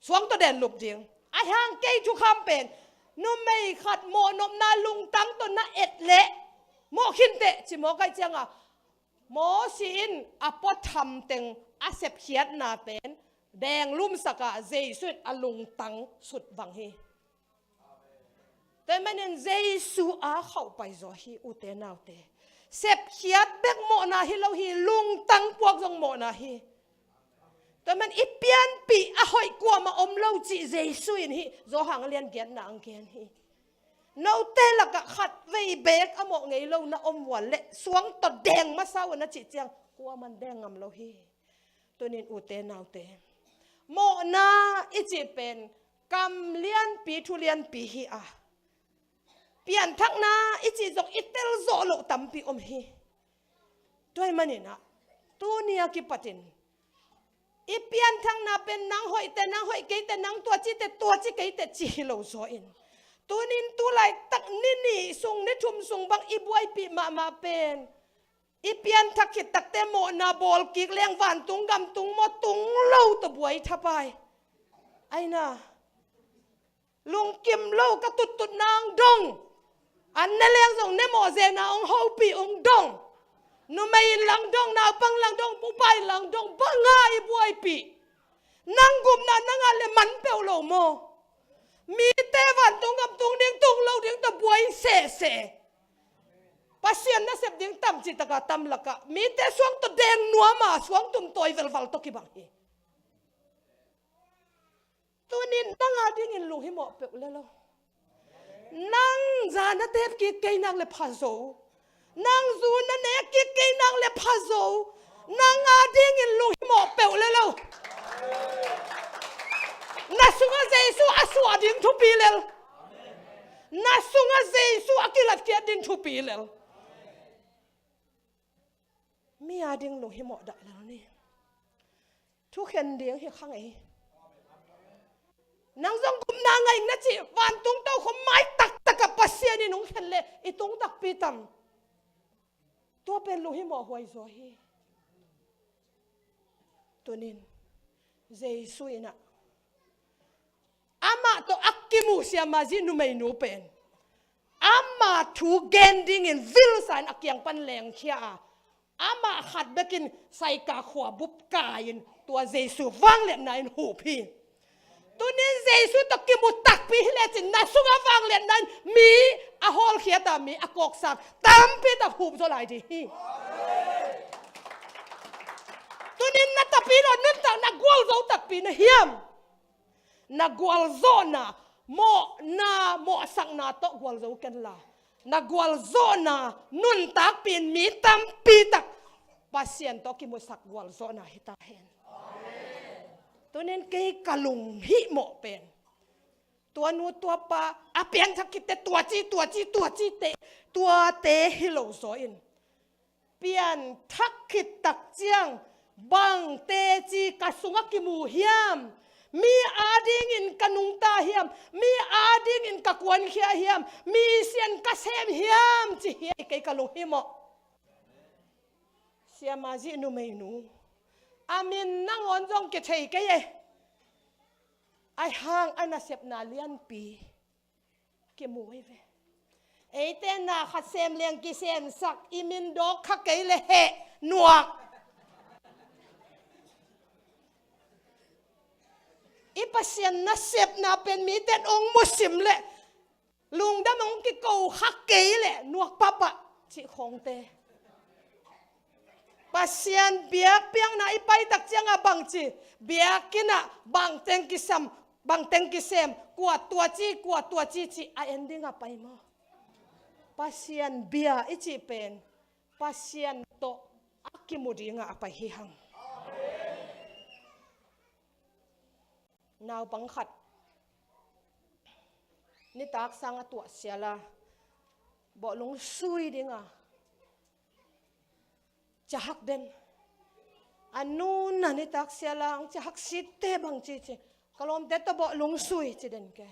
suang tawh den lup ding. Ahi hang kei thukham pen numei khat mawhnopna lungtang tawh na et leh mawh khinteh ci mawk ahih cianga, Mosi in a puatham teng a sepkhiatna pen denglumsak a, Jesu in a lungtang sutvang hi. Tua ahih manin Jesu a khauh pai zaw hi, ute naute. Sepkhiat bek mawhna hi lo hi, lungtang puak zong mawhna hi. Tua ahih manin i pianpih a hoih kuamah om lo cih Jesu in hih Johan a lian giatna ah gen hi. Note lakah khatvei beek a mawh ngei lo na om uh a leh, suang tawh deng masa un a cih ciang kuaman deng ngam lo hi. Tunin ute naute, mawhna i cih pen kam lianpi, thu lianpi hi a, pianthakna i cih zong i tel zawh loh tampi om hi. Tua ahih manin ah, tuni a kipatin i pianthakna pen nang hoih teh, nang hoih kei teh, nang tua ci teh, tua ci kei teh ci hi lo zaw in, tunin tu laitak ni nih sung, ni thum sung bang i buaipih mahmah pen, i pianthak khit takte mawhna bawl kik leng vantung gam tung maw, tung lo tawh buai thapai. Aina, lungkim lo, ka tuttut nang dong. An ne leng zong ne mawh zena ong hopih ong dong. Numei in lang dong, naupang lang dong, upa in lang dong, banga i buaipih. Nang gupna nang a le man peuh lo maw? Mite vantung gam tung ding, tung lo ding tawh buai sese. Pasian nasep ding tam cih takah tam lakah mite suang tawh deng nuam a, suang tum tawi velval tawh kibang hi. Tunin nang a dingin lunghimawh peuh le lo. Nang za na tep kik kei nak le pha zo. Nang zu na nek kik kei nak le pha zo. Nang a dingin lunghimawh peuh le lo. Na sungah Jesu a suah ding thupi lel. Na sungah Jesu a kilatkhiat ding thupi lel. Mi a ding lunghimawh dah lel ni. Thukhen ding hi kha ngei. Nang zong gupna ngah ing na cih, vantung tokhom mai taktakah Pasian in hong khen leh i tung takpi tam? Tua pen lunghimawh huai zaw hi. Tunin Jesu in ah, amah tawh a kimu siamah zi numeinu pen, ama thu gen dingin vilsa in a kiang pan lengkhia a, amah khat bekin saika khua bup kai-in tua Jesu vangliatna in hup hi. Tunin Jesu tawh kimu takpi hi lecin na sungah vangliatna in mi a hawlkhiat a, mi a kawksak tampi tak hup zaw lai ding hi. Tunin na tapidaw nuntak na gualzo takpi na hiam? Na gualzawhna, mawhna, mawhsakna tawh gualzo kenla, na gualzawhna nuntakpi in mi tampi tak Pasian tawh kimusak gualzawhna hi ta hen. Tunin kei ka lunghimawh pen, tua nu tua pa a pianthak khit teh tua ci, tua ci, tua ci teh, tuate hi lo zaw in, pianthak khit tak ciang bang teci ka sungah kimu hiam? Mi adingin ka nungta hiam? Mi adingin ka kuankhia hiam? Mi sian ka sem hiam? Ci hi ei, kei ka lunghimawh. Siamah zi numeinu, a min nangawn zong kithei kei e. Ahi hang a nasepna lianpi kimu ei ve. Eite na khat sem leng kisemsak, i min dawk kha kei le heh nuak. I Pasian nasepna pen mite in ong musim le lungdam ong kiko kha kei le nuak pahpah cih khawngte. Pasian biakpiakna i pai tak ciangah bangci, biakinn ah bangteng kisam, bangteng kisem, kua tua ci, kua tua ci, ci a en dingah pai maw? Pasian bia i cih pen Pasian tawh a kimu dingah a pai hi hang. Naupang khat nitak sang a tuah siala bawhlung sui dinga cahak den. A nu na nitak siala ang cahak sitte bang cici, ka lawmte tawh bawhlung sui ci den ke.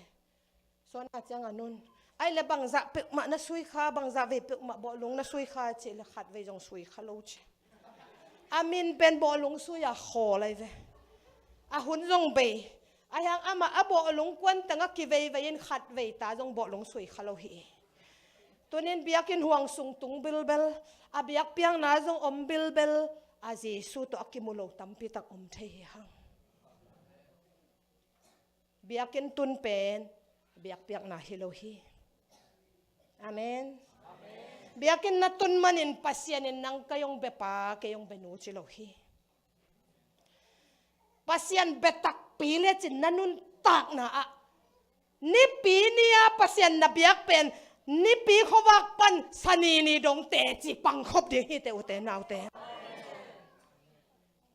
Suana ciang a nun, ai le bangzah peuhmah na sui kha, bangzah vei peuhmah bawhlung na sui kha ci le khat vei zong sui kha lo ci. A min pen bawhlung sui a khawl ai ve. A hun zong bei. Ahi hang amah a bawhlung kuantang a kiveivei in khat vei ta zong bawhlung sui kha lo hi. Tunin biakinn huang sung tung bilbel, a biakpiakna zong om bilbel, a Jesu tawh a kimu lo tampi tak om thei hi hang. Biakinn tun pen biakpiakna hi lo hi. Amen. Biakinn na tun manin Pasian in nang kei hong bia pa, kei hong bia nu ci lo hi. Pasian bia takpi lecin na nuntakna ah nipi ni-a Pasian na biak pen nipi khuavak pan Sani ni dong teci pangkhop ding hi, te ute naute.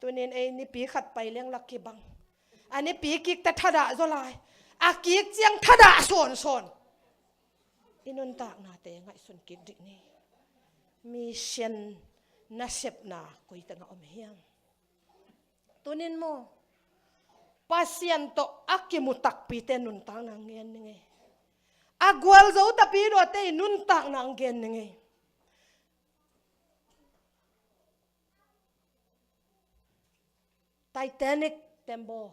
Tunin ei nipi khat pai leng la kibang. A nipi kikte thadah zaw lai. A kik ciang thadah sawnsawn. I nuntaknate ngaihsun kik dih ni. Mission nasepna koi tengah om hiam? Tunin maw, Pasian tawh a kimu takpite nuntakna hong gen ning ei. A gualzo tapi dawte i nuntakna hong gen ning ei. Titanic tembaw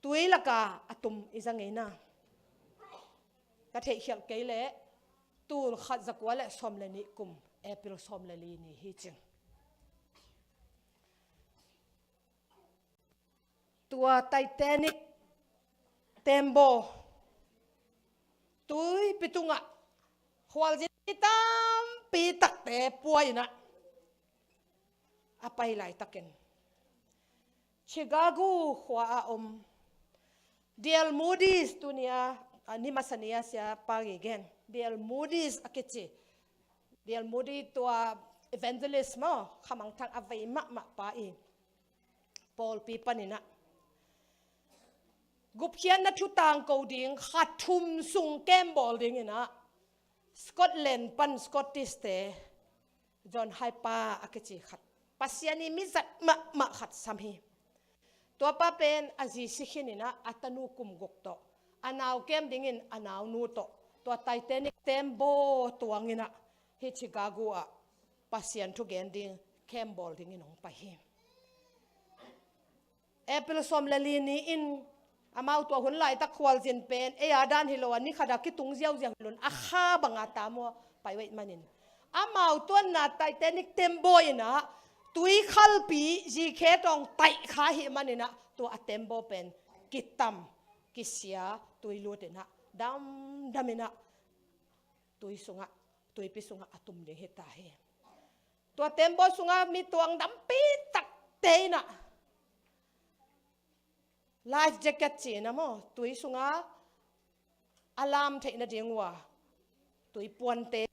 tui laka a tum i za ngei na. Ka theihkhialh kei leh tul khat za kua le sawm le nih kum April sawm le li ni hi cing. Tua Titanic tembaw tuipi tungah khualzin tampi takte pua in ah a pai laitakin Chicago khua a om D L Moody, tuni-a, a, ni masa ni-a sia pa gen, D L Moody a kici. D L Moody tua evangelist maw, khamangthang a vei mahmah pa i pawlpi panin ah gupkhiatna thu tangko ding kha thum sung camp bawl dingin ah Scotland pan Scottish-te John Hyper a kici khat, Pasian i mizat mahmah khat sam hi. Tua pa pen a zi si khin in ah a tanu kum guk tawh, a nau kem dingin a naunu tawh tua Titanic tembaw tuang in ah hih Chicago ah Pasian thu gen ding camp bawl dingin hong pai hi. April sawm le li ni-in amau tua hun laitak khualzin pen ei a dan hi lo a, ni khat a kitung ziauziau hi lo in a kha banga tam uh a pai uh ahih manin amau tuanna Titanic tembaw in ah tui khalpi zikhe tawng taih kha ahih manin ah tua a tembaw pen kitam, kisia, tui lut in ah damdam in ah tui sungah, tuipi sungah a tum ding hi ta hi. Tua tembaw sungah mi tuang dampi takte in ah life jacket ci-in ah maw, tui sungah a lam theih nading uh a tui puante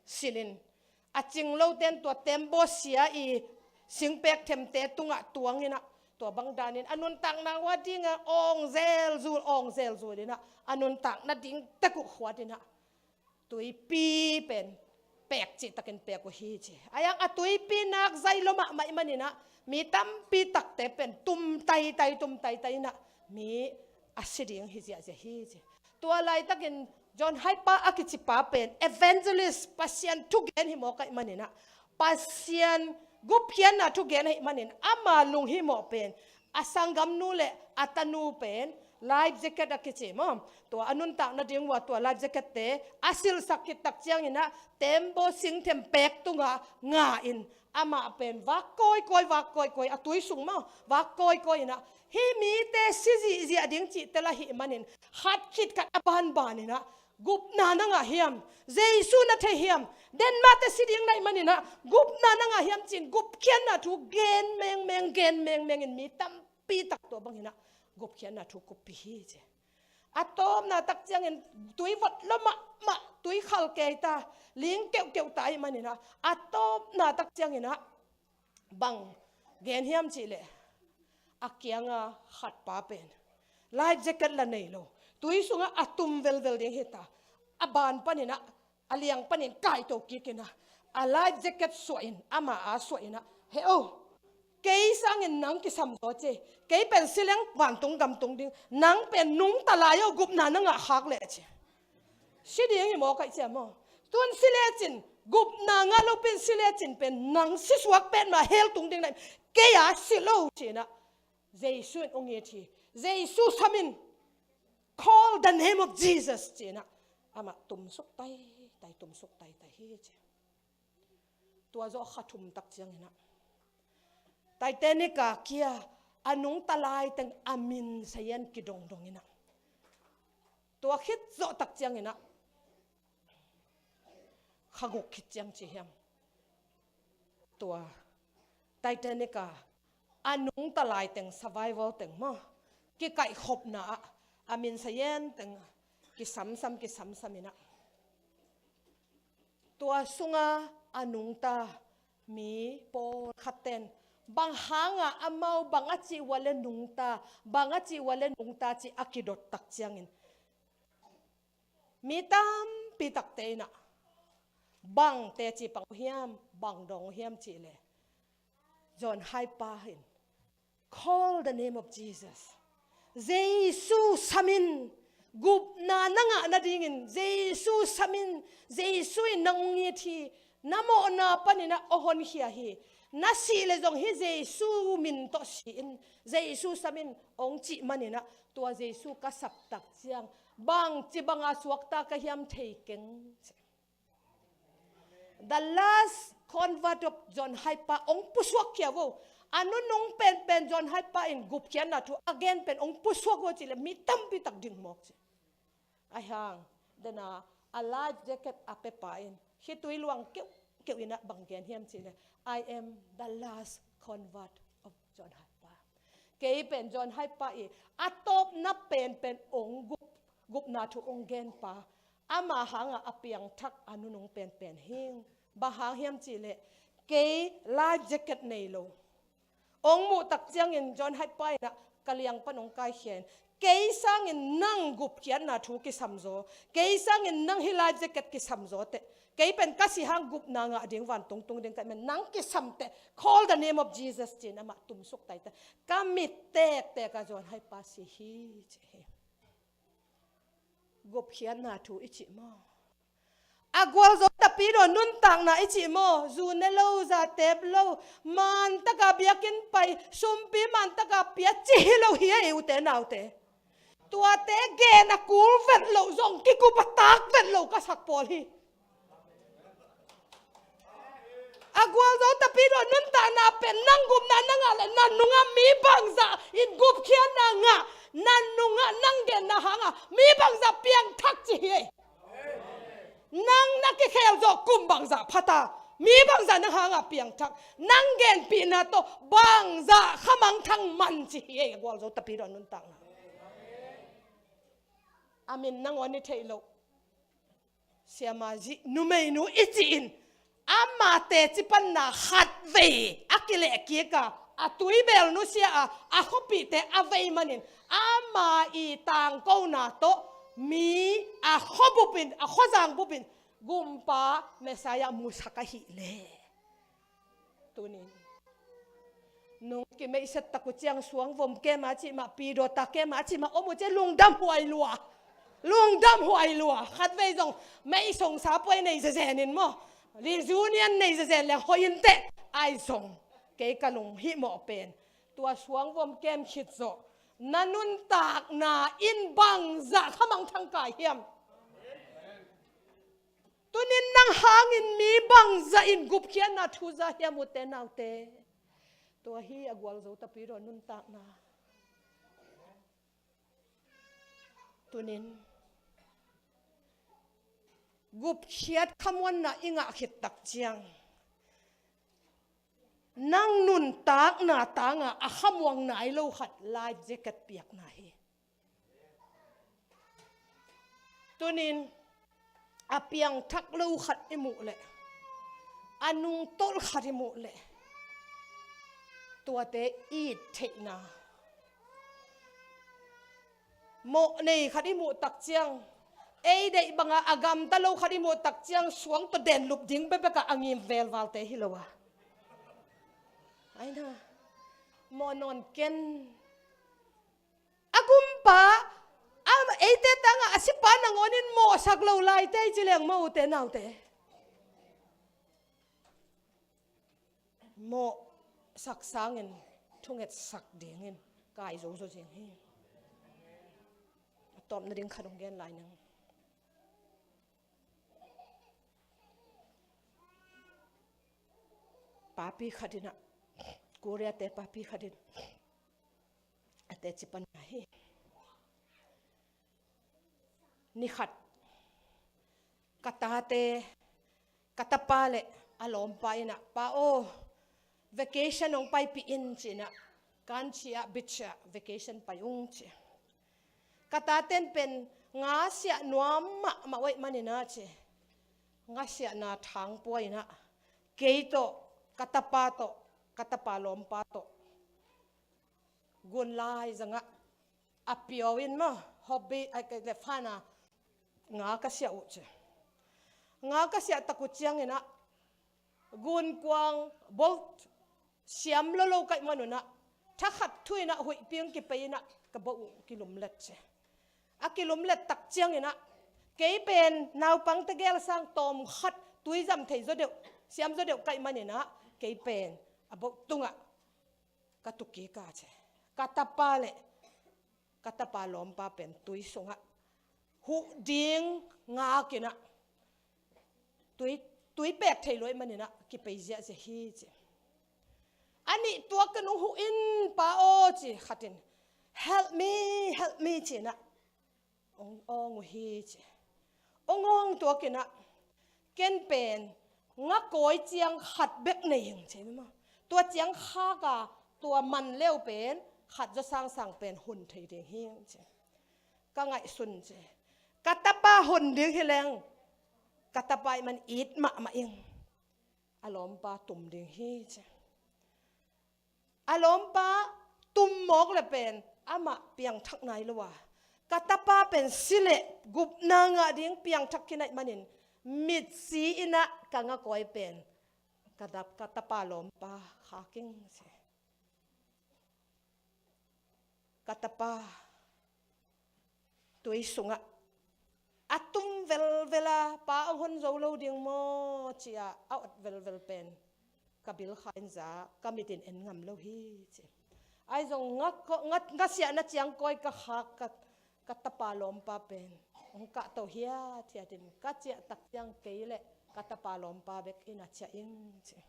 silhin, a cing lote in tua tembaw sia i singpek themte tungah tuang in ah tua bang danin a nuntakna uh a dingah awng zelzul, awng zelzul in ah a nuntakna ding tek uh khuat in ah tuipi pen pek cihtakin pek uh hi ci. A yang a tuipi nak zai lo mahmah ahih manin ah mi tampi takte pen tum taitai, tum taitai in ah mi a si ding hi ziahziah hi ci. Tua laitakin John Hyper a kici pa pen evangelist, Pasian thu gen hi mawk ahih manin ah Pasian gupkhiatna thu gen ahih manin ama lunghimawh pen a sanggamnu le a tanu pen life jacket a kici maw, tua a nuntak nading uh a tua life jacket-te a silhsak khit tak ciangin ah tembaw singthem pek tungah nga in amah pen vak kawikawi, vak kawikawi, a tui sung maw, vak kawikawi in ah hih mite si zihziah ding cih tel ahih manin khat khit khat a banban in ah gupna na ngah hiam? Jesu na thei hiam? Denmahte si ding na hih manin ah gupna na ngah hiam ci-in gupkhiatna thu gen mengmeng, gen mengmeng in mi tampi tak tua bangin ah gupkhiatna thu kuppih hi ci. A tawpna tak ciangin tui vot lo mahmah, tui khal kei ta, ling keuhkeuh ta ahih manin ah a tawpna tak ciangin ah bang gen hiam cih leh a kianga khat pa pen life jacket la nei lo, tui sungah a tum velvel ding hi ta, a ban panin ah a liang panin kaito kik in ah a life jacket suah in, ama a suah in ah, he o, kei sangin nang kisam zaw ci, kei pen si leng vantung gam tung ding, nang pen nungta lai o, gupna na ngah khak leh ci. Si ding hi mawk ahih ciang maw, tun si lecin, gupna ngah lopi-in si lecin pen nang si suak pet mah hell tung ding na hi, kei a si lo ci-in ah Jesu in hong it hi. Jesu sam in, call the name of Jesus ci-in ah amah tumsuk taitai, tumsuk taitai hi ci. Tua zawh kha thum tak ciangin ah Titanic a kia a nungta lai teng a min sayan kidongdong in ah tua khit zawh tak ciangin ah kha guk khit ciang ci hiam. Tua Titanic a a nungta lai teng, survival teng maw, kikaihkhopna ah a min sayen teng kisamsam kisamsam in ah, tua sunga a nungta mi pawlkhat ten bang hanga amau bang a cih uh a le nungta, bang a cih uh a le nungta cih a kidot tak ciangin mi tampi takte in ah bang teci pang uh hiam, bang dawng uh hiam cih leh, John Hype pa in, "Call the name of Jesus." Jesu sam in, gupna na ngah nadingin Jesu sam in, Jesu in nang hong it hi, na mawhna panin ah hong honkhia hi, na sih leh zong hih Jesu min tawh si in, Jesu sam in hong cih manin ah, tua Jesu ka sap tak ciang bangci banga suakta ka hiam thei keng. The last convert of John Hype pa hong pusuak khia vo. A nunung penpen John Hype pa in gupkhiatna thu a gen pen hong pusuak vo cih leh mi tampi tak ding mawk ci. Ahi hang, dena a life jacket a pia pa in khitui luang keuhkeuh in ah bang gen hiam cih leh, "I am the last convert of John Hype pa." Kei pen John Hype pa i a tawpna penpen hong gup, gupna thu hong gen pa, ama hanga a piangthak a nunung penpen hing. Bang hang hiam cih leh, kei life jacket nei lo, hong muh tak ciangin John Hype pa in ah ka liang pan hong kaikhia in, "Kei sangin nang gupkhiatna thu kisam zaw, kei sangin nang hih life jacket kisam zaw teh, kei pen ka si hang gupna ngah ding, vantung tung ding ka hih man, nang kisam teh, call the name of Jesus," ci-in amah tumsuk taita. Ka mit tektek a John Hype pa si hi ci hi. Gupkhiatna thu i cih maw? A gualzo tapidaw nuntakna i cih maw? Zu ne lo, za tep lo, man taka biakinn pai, sumpi man taka pia ci hi lo hi ei, ute naute. Tuate gen a kul vet loh zong kikup a tak vet lo ka sak pawl hi. A gualzo tapidaw nuntakna pen nang gupna na ngah leh na nungah mi bangzah in gupkhiatna ngah, na nungah nang genna hangah mi bangzah piangthak ci hi ei. Nang na kikhel zawh kum bangzah pha ta, mi bangzah nang hangah piangthak, nang genpihna tawh bangzah khamangthang man ci hi ei, a gualzo tapidaw nuntakna. A min nangawn i theih loh Siama Zih numeinu i cih in, ama teci panna khatvei a kilehkik a, a tuibel nusia a, a khuapihte a vei manin, ama i tangkona tawh mi a khuabup in, a khuazang bup in, Gumpa Messiah musak ahih leh. Tunin nung kimeihset tak uh ciang suangvom kem a cih mah, pidawta kem a cih mah om uh ciang lungdam huai lua. Lungdam huai lua. Khatvei zong meih songsa puai nei zezen in maw, reunion nei zezen leng hoih in teh, ahi zong kei ka lunghimawh pen, tua suangvom kem khit zawh na nuntakna in bangzah khamangthang kai hiam? Tunin nang hangin mi bangzah in gupkhiatna thu za hiam, ute naute? Tua hi a gualzo tapidaw nuntakna. Tunin gupkhiat khamuanna i ngah khit tak ciang, nang nuntakna tangah a khamuang nai lo khat life jacket piakna hi. Tunin a piangthak lo khat i muh leh, a nungtolh khat i muh leh, tuate it theihna, mawh nei khat i muh tak ciang, ei deih banga a gamta lo khat i muh tak ciang, suang tawh denlup ding bekbek a, a ngim velvalte hi lo a, aina mawh nawn ken. A gumpa, a, eite tangah a sipa nangawnin mawhsak lo laite i ci leng maw, ute naute? Mawhsak sangin thungetsak dingin kai zozo zing hi. A tawpna ding khat hong gen lai ning. Papi khat in ah, Korea-te papi khat in a teci pan hi. Ni khat ka tate ka tapa le a lawmpa in ah, "Pa aw, vacation hong paipih in," ci-in ah, "Kanchi ah, beach ah vacation pai ung," ci. Ka taten pen ngasiah nuam mahmah uh ahih manin ah, ci, ngasiahna thangpua in ah, kei tawh, ka tapa tawh, ka tapa lawmpa tawh gun lai zangah a piau in maw, hobby, ai, kei le fana nga ka siah uh, ci. Nga ka siah tak uh ciangin ah, gunkuang boat siam lolo ka hih manun ah, thakhat thu in ah huihpi hong kipei in ah, ka boat uh kilumlet, ci. A kilumlet tak ciangin ah, kei pen naupangte gel sang tawmkhat tui zam thei zaw deuh, siam zaw deuh ka hih manin ah, kei pen a boat tungah ka tu kik a, ci. Ka tapa le ka tapa lawmpa pen tui sungah huh ding ngak in ah, tui, tui pek thei lo ahih manin ah kipei ziahziah hi, ci. A nih tuak in, "Hong huh in, Pa aw," ci khat in. "Help me, help me," ci-in ah hong awng uh hi, ci. Hong awng tuak in ah, "Ken pen ngakawi ciang khat bek nei ing," ci maw. "Tua ciang khak a, tua man le uh pen khat zaw sangsang pen hon thei ding hi ing," ci. "Ka ngaihsun," ci, "ka tapa hon ding hi leng, ka tapa ahih man it mahmah ing. A lawmpa tum ding hi," ci. A lawmpa tum mawk le pen amah piangthak nai lo a, ka tapa pen si le gupna ngah ding piangthak khin ahih manin, mitsi in ah ka ngakawi pen ka tap-, ka tapa lawmpa khak ing, ci. Ka tapa tui sungah a tum velvel a, "Pa hong hon zo lo ding maw?" ci-a a awt velvel pen ka bilkha in za, ka mit in en ngam lo hi, ci. Ahi zong nga, nga, ngasiahna ciang kawi ka khak ka, ka tapa lawmpa pen hong kahto hiathiat in, ka ciah tak ciang kei le ka tapa lawmpa bek in a ciah ing, ci.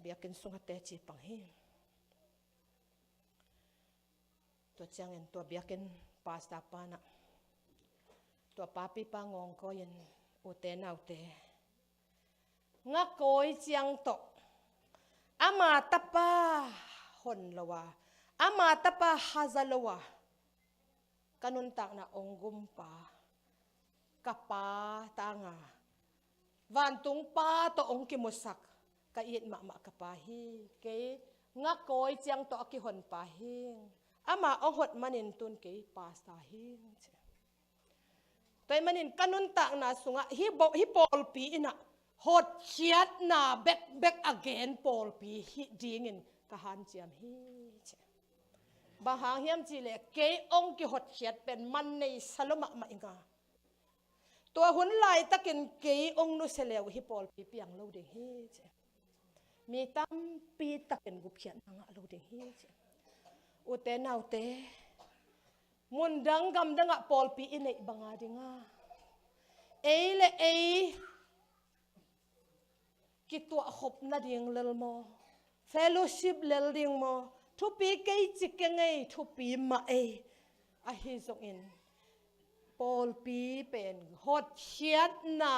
Biakinn sungah teci pang hi. Tua ciangin tua biakinn pastor pa in ah, tua papipa ngawngkawi in, "Ute naute, ngakawi ciang tawh ama tapa hon lo a, ama tapa haza lo a, ka nuntakna hong gumpa, ka Pa tanga, vantung Pa tawh hong kimusak, ka it mahmah ka pa hi. Kei ngakawi ciang tawh a kihon pa hi. Ama hong hot manin tun kei pastor hi," ci. Tua ahih manin ka nuntakna sungah hih bo-, hih pawlpi in ah hotkhiatna bekbek a gen pawlpi hi dingin ka hanciam hi, ci. Bang hang hiam cih leh kei hong kihotkhiat pen man nei sa lo mahmah ing a, tua hun laitakin kei hong nusia le uh hih pawlpi piang lo ding hi, ci. Mi tampi takin gupkhiatna ngah lo ding hi, ci. Ute naute, mundang gamdangah pawlpi i neih banga dinga, ei le ei kituahkhop nading lel maw, fellowship lel ding maw, thupi kei ci keng ei, thupi mah ei. Ahi zongin pawlpi pen hotkhiatna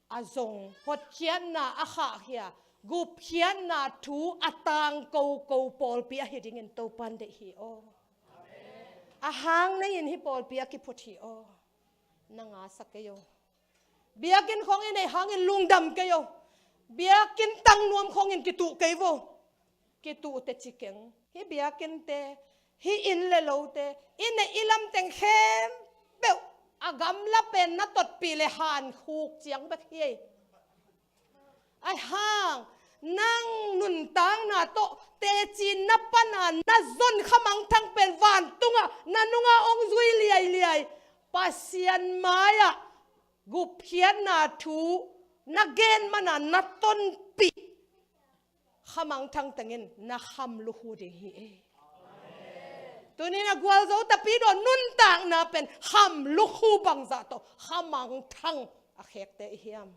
a zong, hotkhiatna a khahkhia, gupkhiatna thu a tangkoko pawlpi ahi dingin Topan deih hi aw. A hang nei-in hih pawlpi a kiphut hi aw. Na ngasak kei aw. Biakinn khong i neih hangin lungdam kei aw. Biakinn tang nuam khongin kituh kei vo. Kituh teci keng. Hih biakinnte, hih inn le lote, i neih i lamteng khempeuh a gamla pen na totpih le hankhuk ciang bek hi ei. Ahi hang, nang nuntakna tawh teci na pana na zon khamangthang pen vantungah na nunga hong zui liailiai Pasian mai-ah gupkhiatna thu na gen mana na tonpih khamangthang tengin na kham lukhu ding hi ei. Tunin a gualzo tapi daw nuntakna pen kham lukhu bangzah tawh khamangthang a khekte i hiam?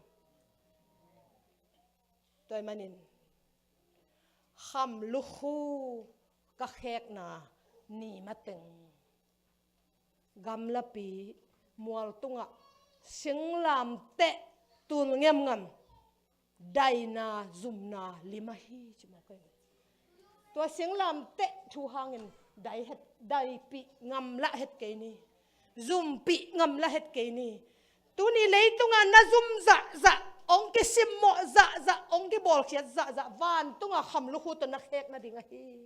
Tua ahih manin kham lukhu ka khekna ni mateng gamlapi mual tungah singlamteh tul ngemngam, daina zumna lim ahi ci mawk ei. Tua singlamteh thu hangin dai het, daipih ngam lah het kei ni. Zumpih ngam lah het kei ni. Tuni leitungah na zum zahzah, hong kisimmawh zahzah, hong kibawlkhiat zahzah, vantungah kham lukhu tawh na khek nading ahi.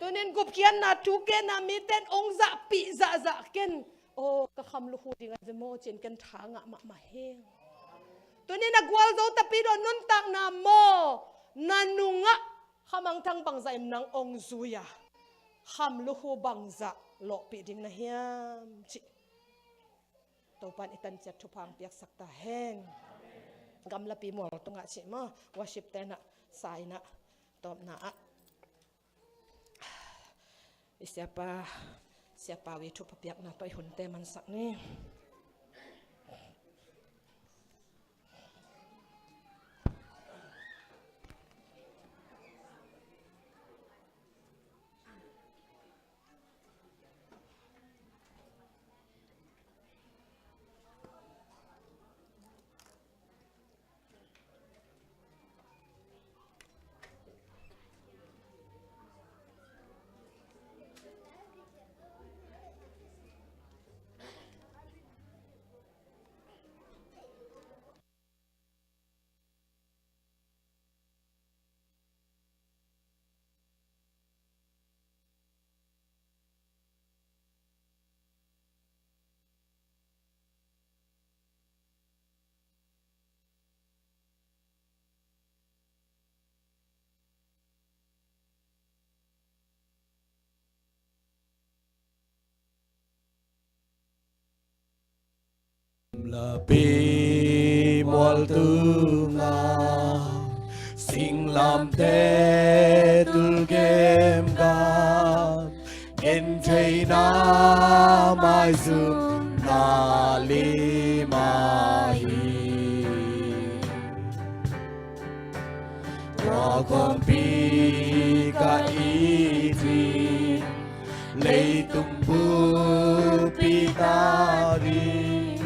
Tunin gupkhiatna thu ken a mite in hong zahpih zahzah ken, aw, ka kham lukhu ding ahi ve maw ci-in ken tha ngah mahmah hi. Tunin a gualzo tapi dawh nuntakna maw, na nungah khamangthang bangzah in nang hong zui a, kham lukhu bangzah lawhpih ding na hiam cih Topa'n i tanciat thupha hong piaksak ta hen. Gamlapi mual tungah cih maw, worship te'n a sa in a, tawpna ah i siapa, siapa wi thupha piakna tawh i hunte mansak ni. Lapi mual tungah singlamteh tul gemgam, gentheihna maizumna lim ahi. Tua kongpi ka it hi, leitung bupi ta ding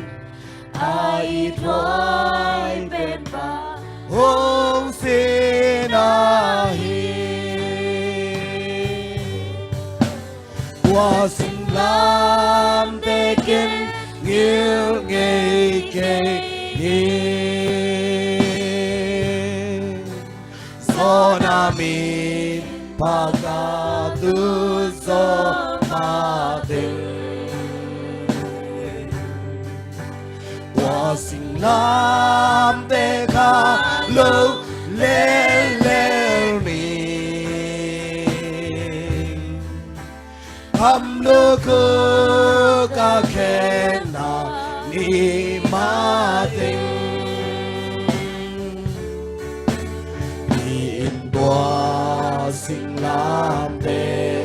a it huai pen Pa hong sin ahi. Tua singlamteh ken ngilh ngei kei hi. Zawhna min pha ka tu zawh mateng, tua singlamteh kha lo leuleu ni. Kham lukhu ka khekna ni mateng, mi in tua singlamteh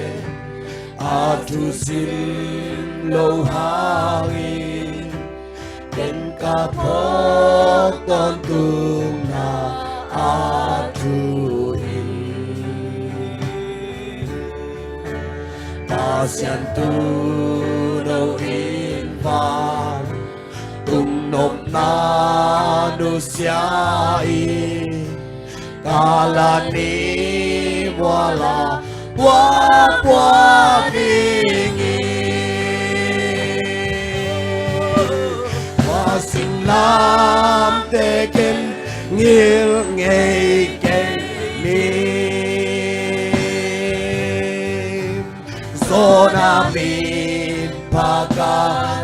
a thu sim loh hangin, ken ka phawk tawntungna a thu hi. Pasian tuuno in vantung nopna nusia in, ka la ni mual ah puakpuak ding hi. Tua singlamteh ken ngilh ngei kei ni. Zawhna min pha ka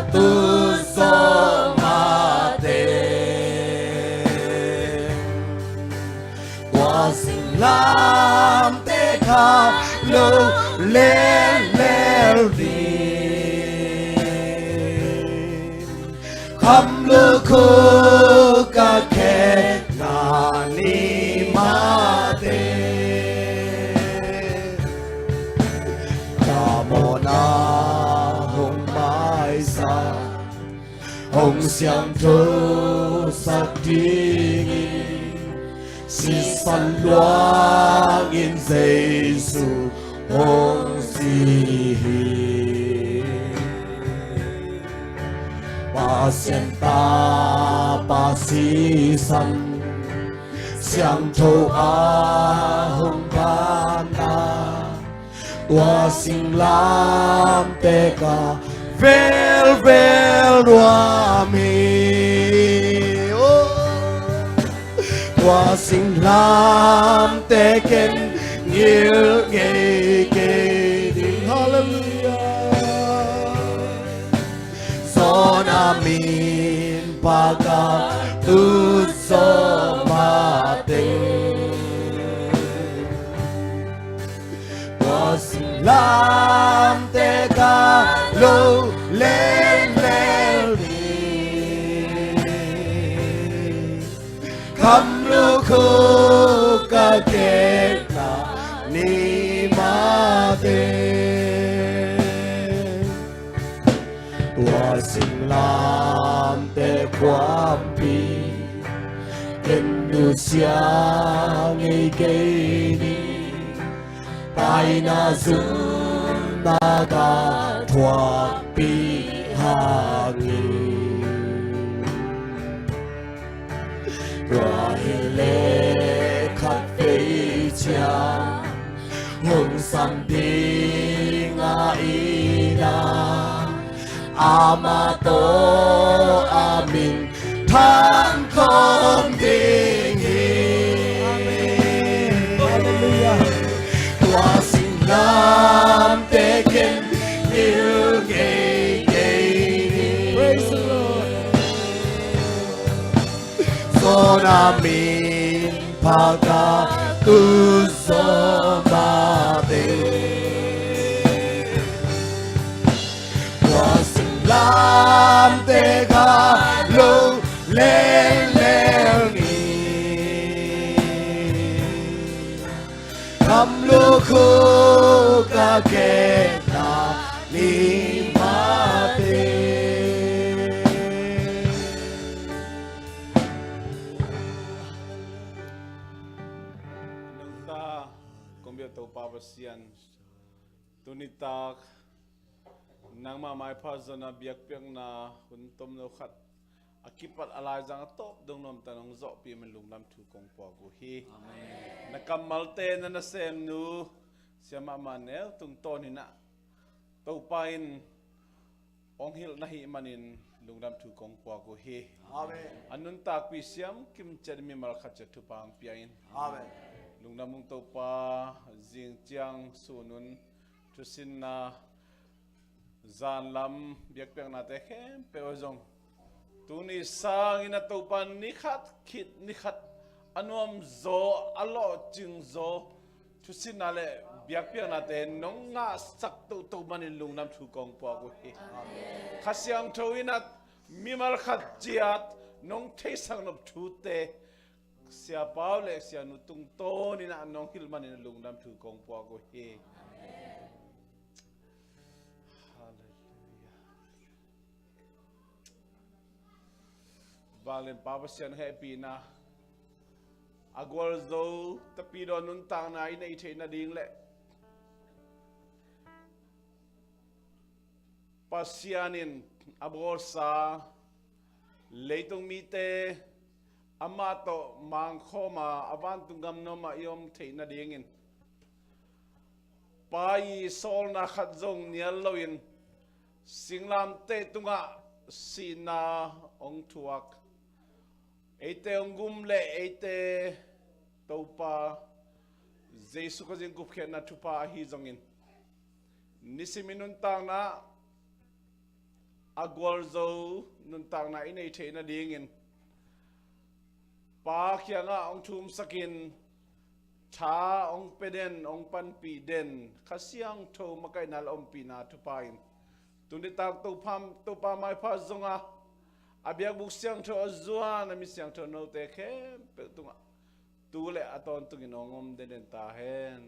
tu zawh mateng, tua singlamteh kha lo leuleu ni. Kham lukhu ka khekna ni mateng, ka mawhna hong maisak, hong siangthosak dingin, sisan luangin Jesu hong si hi. Pa Pasian tapa sisan, siangtho a hong panna, tua singlamteh ka velvel nuam hi. Oh. Tua singlamteh ken ngil ngei kei ding. Halleluiah. Zawn a min pha ka tut zawh mateng, tua singlamteh ka lo lenglel ni. Kham lukhu ka kekna ni mah teng, tua singlamteh kuampi ken nusia ngei kei ni. Paina zumna ka thuakpih hangin, tua hi leh khatvei ciang hong sam ding a ina, amah tawh a min thang khawm ding hi. Amen. Halleluiah. Tua singlamteh ken ngil ngei kei ni. Praise the Lord. Zawn a min pha ka tut zawh mateng, tua singlamteh ka lo lenglel ni. Kham lukhu ka kekna ni mah teng. Nangta kong biak Topa Pasian, tuni tak nangmah maipha zonna biakpiakna hun tomno khat a kipat a laizang a tawp dong nuamta nong zawhpih man lungdam thu kong puak uh hi. Amen. Na kammalte na nasemnu Sia Mah Mah Neu tung tawninah Topa in hong hilh na hih manin lungdam thu kong puak uh hi. Amen. A nuntakpih siam kim ciat mimal khat ciat thupha hong pia in. Amen. Lungdam ung Topa, zing ciang sun un thusinna zanlam biakpiaknate khempeuh ah zong tuni sangin a Topa ni khat khit ni khat a nuamzaw a lawhcingzaw thusinna le biakpiaknate nong ngahsak toto manin lungdam thu kong puak uh hi. Kha Siangtho in a mimal khat ciat nong theisak nop thute Sia Pau le Sia Nu tungtawninah nong hilh manin lungdam thu kong puak uh hi. Halleluiah. Vanglian Pa Pasian hehpihna, a gualzo tapidaw nuntakna i neih theih nading le Pasian in a bawlsa leitung mite amah tawh mangkhawma a vantung gam nuamah i om theih nadingin Pa i sawlna khat zong nial loin singlamteh tungah sihna hong thuak, eite hong gum le eite Topa Jesu Khazih gupkhiatna thupha ahi zongin nisim i nuntakna a gualzo nuntakna i neih theih nadingin Pa kiangah hong thumsakin tha hong pia den, hong panpih den Kha Siangtho makaihna le ompihna thupha in tunitak Topa, Topa maipha zonga a biakbuk siangtho a zuan a mi siangtho note khempeuh tungah tu le a tawntungin hong om denden ta hen.